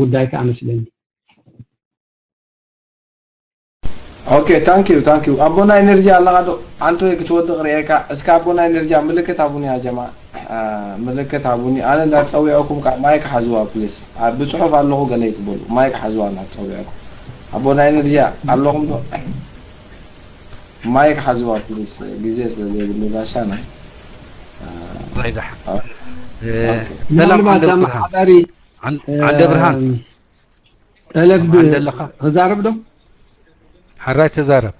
ጉዳይ ከዓ መስለኒ። Okay, thank you, thank you. ኣቦና ኢነርጂ ኣለኻ ዶ? ኣንተ ክትወድቕ ርእየካ። እስከ ኣቦና ኢነርጂ ምልክት ኣቡኒ ያ ጀማ። ምልክት ኣቡኒ ኣነ እንዳጸውዕኩም ካ ማይክ ሓዝዋ ፕሊስ። ብጽሑፍ ኣለኹ ገለ ይትበሉ። ማይክ ሓዝዋ እንዳጸውዕኩም። ኣቦና ኢነርጂ ኣለኹም ዶ? ማይክ ሓዝዋ ፕሊስ። ግዜ ስለ ዘይብሉ ጋሻና። ራይዛሕ። ሰላም ምናልባት ዓንደ ብርሃን። ኣመሓዳሪ ዓን- ዓንደ ብርሃን። ጠለብ ክዛረብ ዶ? ሓራይ ተዛረብ።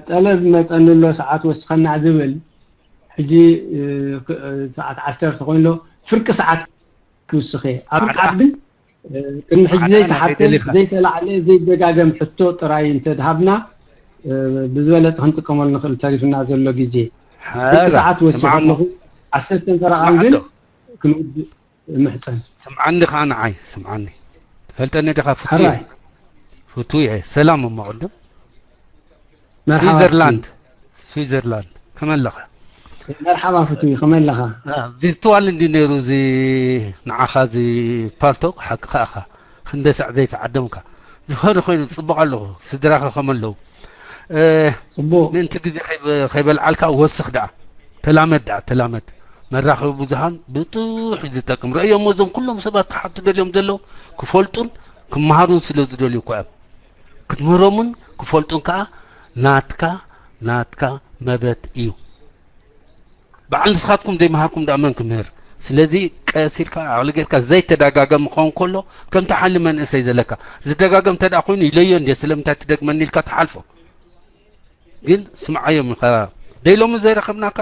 ጠለብ መፀኒ ኣሎ ሰዓት ወስኸና ዝብል ሕጂ ሰዓት ዓሰርተ ኮይኑ ኣሎ ፍርቂ ሰዓት ክውስኸ ኣብ ፍርቂ ሰዓት ግን ቅድሚ ሕጂ ዘይተሓተ ዘይተላዕለ ዘይደጋገም ሕቶ ጥራይ እንተድሃብና ብዝበለፀ ክንጥቀመሉ ንኽእል ተሪፍና ዘሎ ግዜ ፍርቂ ሰዓት ወሲኸ ኣለኹ ዓሰርተ ፈረቓን ግን ክንውድእ እምሕጸን። ስምዓኒ ከኣ ንዓይ ስምዓኒ። ትፈልጠኒ ዲኻ ፍቱየ? ፍቱየ። ሰላም እሞ ቅድም። ስዊዘርላንድ ስዊዘርላንድ ከመይ ኣለኻ? መርሓባ ፍቱይ ከመይ ኣለኻ? ቪርቱዋል እንዲ ነይሩ እዚ ንዓኻ እዚ ፓልቶክ ሓቅኻ ኢኻ። ክንደይ ሳዕ ዘይተዓደምካ። ዝኾነ ኮይኑ ጽቡቕ ኣለኹ። ስድራኸ ከመይ ኣለዉ? ጽቡቕ። ምእንቲ ግዜ ከይበልዓልካ ወስኽ ደኣ። ተላመድ ደኣ ተላመድ። መራኸቢ ብዙሃን ብጡሕ እዩ ዝጠቅም። ረእዮሞ እዞም ኩሎም ሰባት ክሓቱ ደልዮም ዘለዉ ክፈልጡን ክመሃሩን ስለ ዝደልዩ እኮ እዮም። ክትምህሮምን ክፈልጡን ከኣ ናትካ ናትካ መበት እዩ። በዓል ንስኻትኩም ዘይመሃርኩም ደኣ መን ክምህር? ስለዚ ቀስ ኢልካ ዓቕሊ ጌርካ ዘይተደጋገም ክኸውን ከሎ ከምቲ ሓሊ መንእሰይ ዘለካ ዝደጋገም እንተ ደኣ ኮይኑ ኢለዮ እንድየ ስለምንታይ ትደግመኒ ኢልካ ትሓልፎ። ግን ስምዓዮም ኢኻ ደይሎሚ ዘይረኸብናካ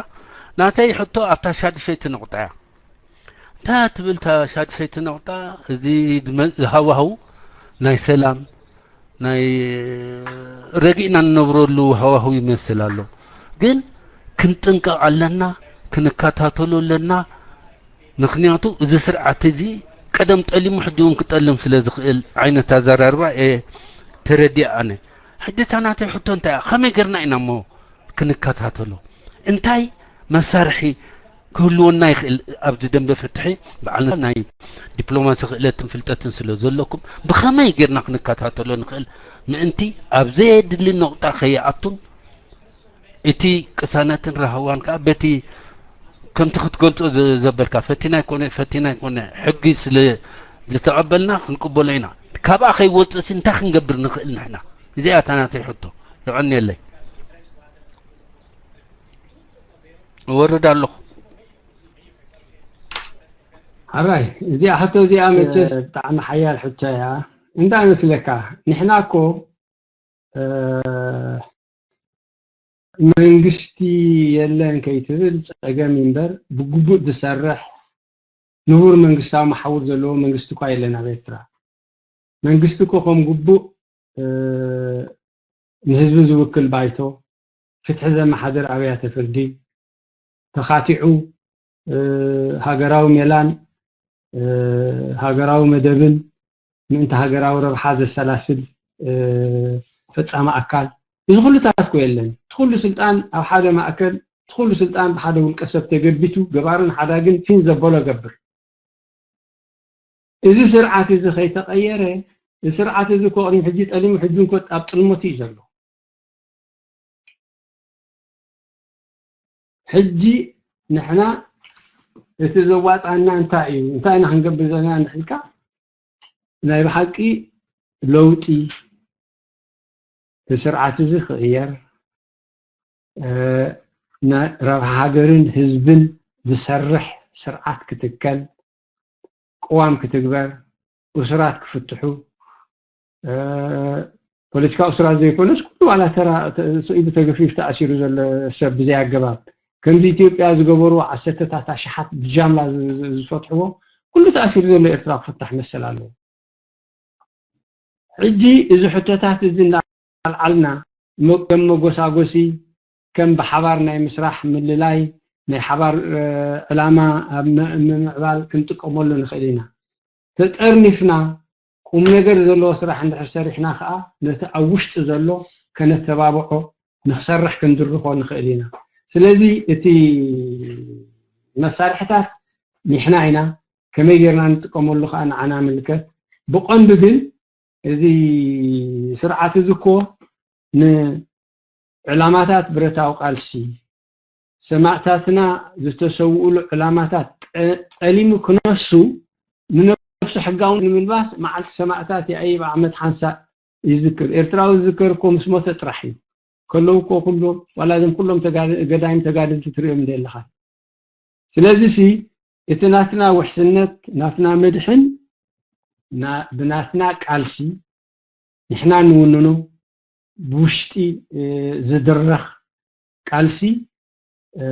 ናተይ ሕቶ ኣብታ ሻዱሸይቲ ነቑጣ እያ። እንታይ ትብል እታ ሻዱሸይቲ ነቑጣ? እዚ ዝሃዋህው ናይ ሰላም ናይ ረጊእና ንነብረሉ ሃዋህው ይመስል ኣሎ። ግን ክንጥንቀቕ ኣለና፣ ክንከታተሎ ኣለና። ምኽንያቱ እዚ ስርዓት እዚ ቀደም ጠሊሙ ሕጂ እውን ክጠልም ስለ ዝኽእል ዓይነት ኣዘራርባ እየ ተረዲኣ ኣነ። ሕጂ እታ ናተይ ሕቶ እንታይ እያ? ከመይ ጌርና ኢና እሞ ክንከታተሎ? እንታይ መሳርሒ ክህልወና ይኽእል ኣብዚ ደንበ ፍትሒ በዓልና ናይ ዲፕሎማሲ ክእለትን ፍልጠትን ስለ ዘለኩም ብኸመይ ጌርና ክንከታተሎ ንኽእል ምእንቲ ኣብ ዘየድሊ ነቑጣ ከይኣቱን እቲ ቅሳነትን ራህዋን ከዓ በቲ ከምቲ ክትገልጾ ዘበልካ ፈቲና ይኮነ ፈቲና ይኮነ ሕጊ ስለ ዝተቐበልና ክንቅበሎ ኢና ካብኣ ከይወፅእሲ እንታይ ክንገብር ንኽእል ንሕና እዚኣ እታ ናተይ ሕቶ የቐንየለይ እወርድ ኣለኹ። ሓራይ እዚኣ ሕቶ እዚኣ መቸስ ብጣዕሚ ሓያል ሕቶ እያ። እንታይ መስለካ ንሕና እኮ መንግስቲ የለን ከይትብል ፀገም እምበር ብግቡእ ዝሰርሕ ንቡር መንግስታዊ መሓውር ዘለዎ መንግስቲ እኳ የለን ኣብ ኤርትራ። መንግስቲ እኮ ከም ግቡእ ንህዝቢ ዝውክል ባይቶ፣ ፍትሒ ዘመሓድር ኣብያተ ፍርዲ፣ ተኻቲዑ ሃገራዊ ሜላን ሃገራዊ መደብን ምእንቲ ሃገራዊ ረብሓ ዘሰላስል ፈፃሚ ኣካል፣ እዚ ኩሉታት እኮ የለን። እቲ ኩሉ ስልጣን ኣብ ሓደ ማእከል፣ እቲ ኩሉ ስልጣን ብሓደ ውልቀ ሰብ ተገቢቱ ገባርን ሓዳግን ፊን ዘበሎ ገብር። እዚ ስርዓት እዚ ከይተቐየረ፣ እዚ ስርዓት እዚ እኮ ቅድሚ ሕጂ ጠሊሙ ሕጂ እንኮ ኣብ ጥልመቱ እዩ ዘሎ። ሕጂ ንሕና እቲ ዘዋፃና እንታይ እዩ እንታይ ኢና ክንገብር ዘለና እንድሕልካ ናይ ብሓቂ ለውጢ እቲ ስርዓት እዚ ክቕየር ረብሓ ሃገርን ህዝብን ዝሰርሕ ስርዓት ክትከል ቅዋም ክትግበር እሱራት ክፍትሑ ፖለቲካ እሱራት ዘይኮነስ ኩሉ ዋላ ተራ ስኢሉ ተገፊፍ ተኣሲሩ ዘሎ ሰብ ብዘይ ኣገባብ ከምዚ ኢትዮጵያ ዝገበሩ ዓሰርተታት ኣሽሓት ብጃምላ ዝፈትሕዎ ኩሉ ተኣሲሩ ዘሎ ኤርትራ ክፍታሕ መሰል ኣለዎ። ሕጂ እዚ ሕቶታት እዚ እናኣልዓልና ከም መጎሳጎሲ ከም ብሓባር ናይ ምስራሕ ምልላይ ናይ ሓባር ዕላማ ኣብ ምምዕባል ክንጥቀመሉ ንኽእል ኢና። ተጠርኒፍና ቁም ነገር ዘለዎ ስራሕ እንድሕር ሰሪሕና ከዓ ነቲ ኣብ ውሽጢ ዘሎ ከነተባብዖ ንክሰርሕ ክንድርኾ ንኽእል ኢና። ስለዚ እቲ መሳርሕታት ንሕና ኢና፣ ከመይ ጌርና ንጥቀመሉ ከዓ ንዓና ምልከት። ብቐንዱ ግን እዚ ስርዓት እዚ እኮ ንዕላማታት ብረታዊ ቃልሲ፣ ሰማእታትና ዝተሰውኡሉ ዕላማታት ጠ-፣ ጠሊሙ ክነሱ፣ ንነብሱ ሕጋዊ ንምልባስ መዓልቲ ሰማእታት የኣይብ ዓመት ሓንሳእ ይዝክር። ኤርትራዊ ዝዝከር እኮ ምስ ሞተ ጥራሕ እዩ። ከለዉ እኮ ኩሎም፣ ዋላ እዞም ኩሎም ተጋደ-፣ ገዳይም ተጋደልቲ ትሪኦም እንደ ኣለኻ። ስለዚ ሲ እቲ ናትና ውሕስነት፣ ናትና መድሕን፣ ና-፣ ብናትና ቃልሲ ንሕና ንውንኖ፣ ብውሽጢ፣ እ፣ ዝድረኽ ቃልሲ፣ እ፣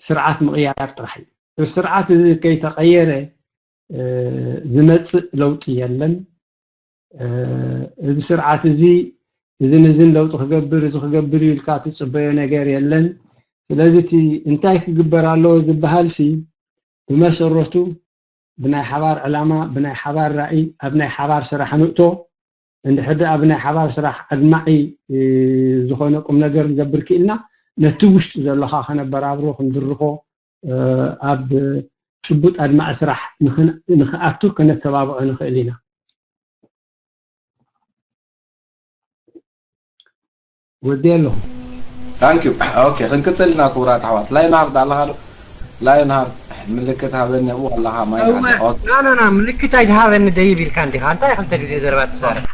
ስርዓት ምቕያር ጥራሕ እዩ። እዚ ስርዓት እዚ ከይተቐየረ፣ እ፣ ዝመጽእ ለውጢ የለን። እ፣ እዚ ስርዓት እዚ፣ እዝን እዝን ለውጢ ክገብር፣ እዚ ክገብር እዩ ኢልካ ትጽበዮ ነገር የለን። ስለዚ እቲ እንታይ ክግበር ኣለዎ ዝበሃል ሲ ብመሰረቱ ብናይ ሓባር ዕላማ፣ ብናይ ሓባር ራእይ፣ ኣብ ናይ ሓባር ስራሕ ንእቶ። እንድሕር ደኣ ብናይ ሓባር ስራሕ ኣድማዒ፣ እ፣ ዝኾነ ቁም ነገር ንገብር ክኢልና፣ ነቲ ውሽጢ ዘለኻ ከነበራብሮ፣ ክንድርኾ፣ እ፣ ኣብ ጭቡጥ ኣድማዒ ስራሕ ንኽን-፣ ንኽኣቱ ከነተባብዖ ንኽእል ኢና። ወዲ ኣለኹ። ታንክ ዩ። ኦኬ፣ ክንቅጽል ኢና ክቡራት ኣሕዋት። ላይንሃርድ ኣለኻ ዶ? ላይንሃርድ ምልክት ሃበኒ ኣብኡ ኣለኻ፣ ማይክ እወ፣ ኣለካ። ኦኬ። ና፣ ና፣ ና፣ ምልክት ኣይትሃበኒ ደይብ ኢልካ እንዲኻ። እንታይ ክልተ ግዜ ዘረባ ትዛረብ?